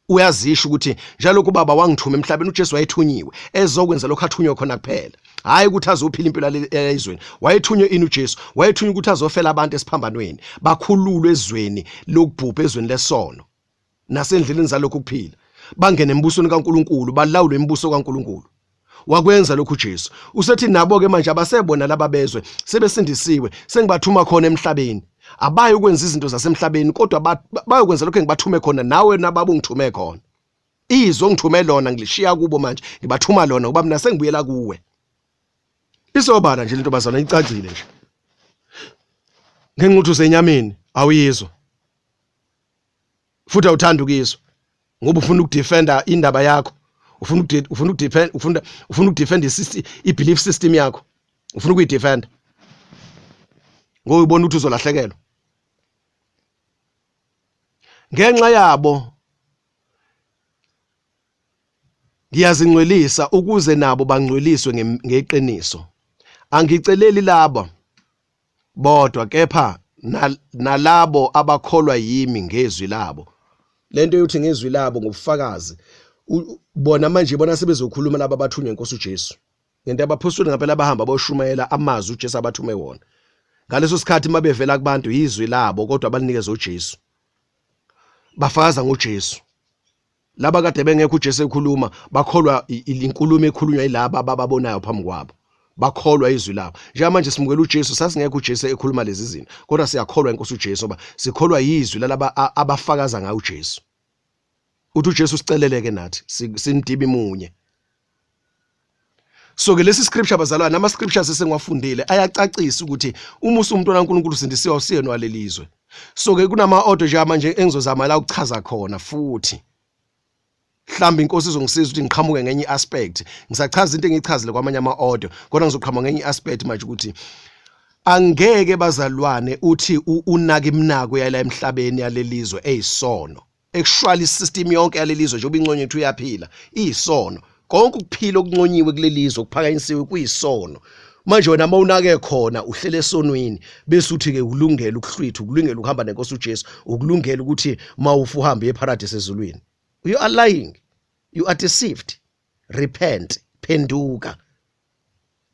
A: uyazisho ukuthi njalokhu ubaba wangithuma emhlabeni, uJesu wayethunyiwe ezokwenza lokho athunywe khona kuphela, hayi ukuthi azophila impilo ezweni. Wayethunywe ini uJesu? Wayethunywe ukuthi azofela abantu esiphambanweni, bakhululwe ezweni lokubhubha, ezweni lesono nasendleleni zalokhu kuphila, bangene embusweni kaNkuluNkulu, balawulwe imibuso kaNkuluNkulu. Wakwenza lokhu uJesu. Usethi nabo-ke manje abasebona laba bezwe sebesindisiwe, sengibathuma khona emhlabeni. Abayi ukwenza izinto zasemhlabeni, kodwa bayokwenza lokho engibathume khona, nawe nababa ungithume khona. Izwi ongithume lona ngilishiya kubo manje, ngibathuma lona ngoba mina sengibuyela kuwe. Isobala nje lento bazalwane, icacile nje. Ngenxa ukuthi usenyameni awuyizwa. Futhi awuthandi ukuyizwa ngoba ufuna ukudefenda indaba yakho, ufuna ufuna ukudefend ufuna ukudefend i-belief system yakho, ufuna ukuyidefenda ngoba ubona ukuthi uzolahlekelwa. Ngenxa yabo ngiyazingcwelisa ukuze nabo bangcweliswe ngeqiniso. Angiceleli laba bodwa, kepha nalabo abakholwa yimi ngezwi labo. Lento yokuthi ngezwi labo ngobufakazi bona manje bona sebezokhuluma laba abathunywa inkosi uJesu. Ngento abaphostoli ngempela bahamba boshumayela amazwi uJesu abathume wona. Ngaleso sikhathi mabevela kubantu yizwi labo, kodwa balinikeza uJesu. Bafakaza ngoJesu. Laba kade bengekho uJesu ekhuluma, bakholwa inkulumo ekhulunywa yilaba abababonayo phambi kwabo. Bakholwa izwi labo. Njengamanje simukela uJesu, sasingekho uJesu ekhuluma lezi zinto, kodwa siyakholwa inkosi uJesu ngoba sikholwa yizwi lalaba abafakaza ngayo uJesu. Uthi uJesu siceleleke nathi simdibi munye. So ke lesi scripture bazalwane, ama scriptures esengiwafundile ayacacisa ukuthi uma usumntwana kaNkulunkulu usindisiwe, awusiyena walelizwe. So ke kunama audio nje manje engizozama la ukuchaza khona futhi. Mhlawumbe inkosi izongisiza ukuthi ngiqhamuke ngenye aspect. Ngisachaza into engiyichazile kwamanye ama audio, kodwa ngizoqhamuka ngenye aspect manje ukuthi angeke bazalwane uthi unaka iminako yala emhlabeni yalelizwe eyisono. Ekushwala isystem yonke yalelizwe njengoba inconyo ukuthi uyaphila iyisono. Konke ukuphila okunconyiwe kulelizwe okuphakanyisiwe kuyisono. Manje wena mawunake khona uhlele esonweni, bese uthi ke ukulungela ukuhlwitha, ukulungela ukuhamba nenkosi uJesu, ukulungela ukuthi mawufa uhambe eparadise ezulwini. You are lying, you are deceived. Repent, phenduka.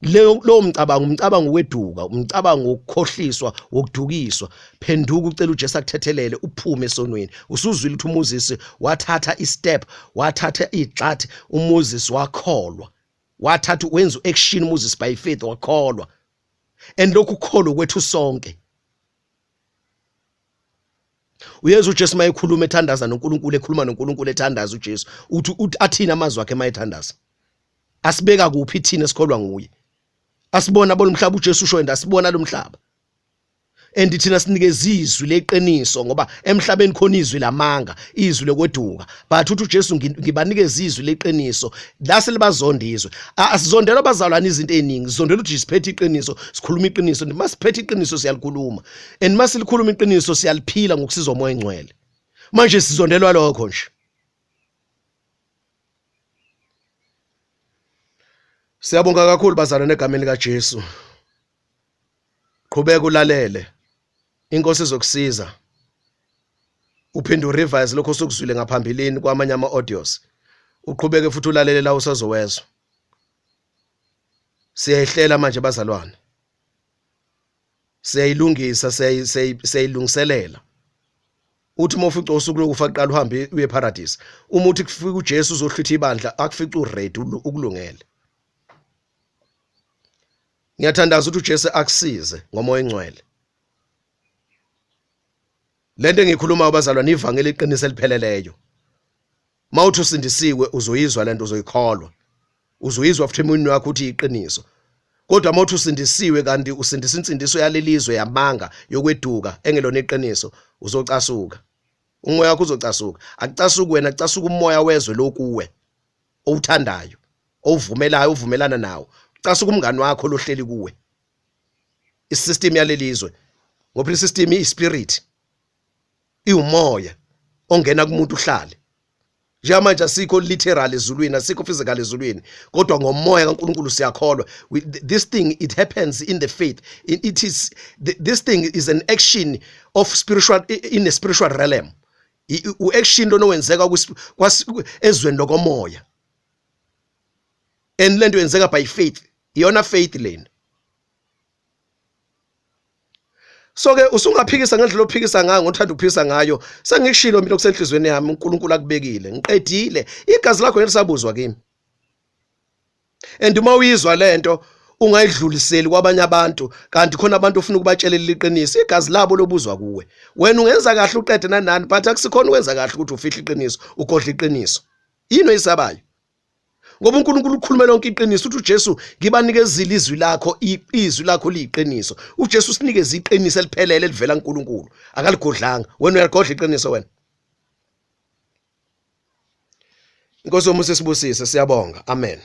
A: Leyo lowo mcabango umcabango weduka, umcabango wokukhohliswa, wokudukiswa. Phenduka ucela uJesu akuthethelele uphume esonweni. Usuzwile ukuthi uMoses wathatha istep, wathatha igxathi, uMoses wakholwa, wathatha wenza uaction uMoses by faith wakholwa. And lokhu ukholwa kwethu sonke. Uyezwa uJesu mayekhuluma ethandaza noNkulunkulu, ekhuluma noNkulunkulu ethandaza uJesu, uthi athini amazwi akhe mayethandaza? Asibeka kuphi thina esikholwa nguye? Asibona bona umhlaba uJesu usho yena asibona lo mhlaba. And thina sinikeza izwi leqiniso ngoba emhlabeni khona izwi lamanga, izwi lokweduka. But uthi uJesu ngibanikeza izwi leqiniso, la selibazonda izwe. Asizondelwa abazalwane izinto eziningi, sizondelwa ukuthi siphethe iqiniso, sikhuluma iqiniso. Masiphethe iqiniso siyalikhuluma. And masilikhuluma iqiniso siyaliphila ngokusizwa uMoya oNgcwele. Manje sizondelwa lokho nje. Siyabonga kakhulu bazalwane egameni likaJesu. Qhubeka ulalele. Inkosi izokusiza. Uphinde urevise lokho osukuzwile ngaphambilini kwamanye ama audios. Uqhubeke futhi ulalele la usazowezwa. Siyayihlela manje bazalwane. Siyayilungisa, siyayilungiselela. Uthi uma ufica usuku lokufa kuqala uhambe uye eparadise. Uma uthi kufika uJesu uzohlwitha ibandla akufica uready ukulungele. Ngiyathandaza ukuthi uJesu akusize ngomoya ongcwele. Lento engiyikhulumayo bazalwane ivangeli iqiniso elipheleleyo. Mawuthi usindisiwe uzoyizwa lento, uzoyikholwa. Uzoyizwa futhi emoyeni wakho ukuthi iqiniso. Kodwa mawuthi usindisiwe kanti usindisa insindiso yalelizwe yamanga yokweduka engelona iqiniso, uzocasuka. Umoya wakho uzocasuka. Akucasuki wena, kucasuka umoya wezwe lokuwe owuthandayo, owuvumelayo, ovumelana nawo. Kucasuka umngani wakho lohleli kuwe. Isystem yalelizwe. Ngoba i-system iyi-spirit, iwumoya ongena kumuntu uhlale. Njengamanje asikho literal ezulwini, asikho physical ezulwini, kodwa ngomoya kaNkuluNkulu siyakholwa. This thing, it happens in the faith. It is this thing is an action of spiritual in a spiritual realm. U-action lona owenzeka ezweni lokomoya, and lento yenzeka by faith. Iyona faith lena. So ke usungaphikisa ngendlela ophikisa ngayo, ngothanda ukuphikisa ngayo. Sengikushilo mina okusenhlizweni yami, uNkulunkulu akubekile, ngiqedile. Igazi lakho ngeke lisabuzwa kimi. And uma uyizwa lento ungayidluliseli kwabanye abantu, kanti khona abantu ofuna ukubatshelela iqiniso, igazi labo lobuzwa kuwe. Wena ungenza kahle uqede nanani, but akusikhona ukwenza kahle ukuthi ufihle iqiniso, ugodle iqiniso. Yini oyisabayo? Ngoba uNkulunkulu ukhulume lonke iqiniso. Uthi uJesu, ngibanikezile izwi lakho, izwi lakho liyiqiniso. UJesu usinikeze iqiniso eliphelele elivela kuNkulunkulu, akaligodlanga. Wena uyaligodla iqiniso wena. Inkosi yomusa isibusise. Siyabonga, amen.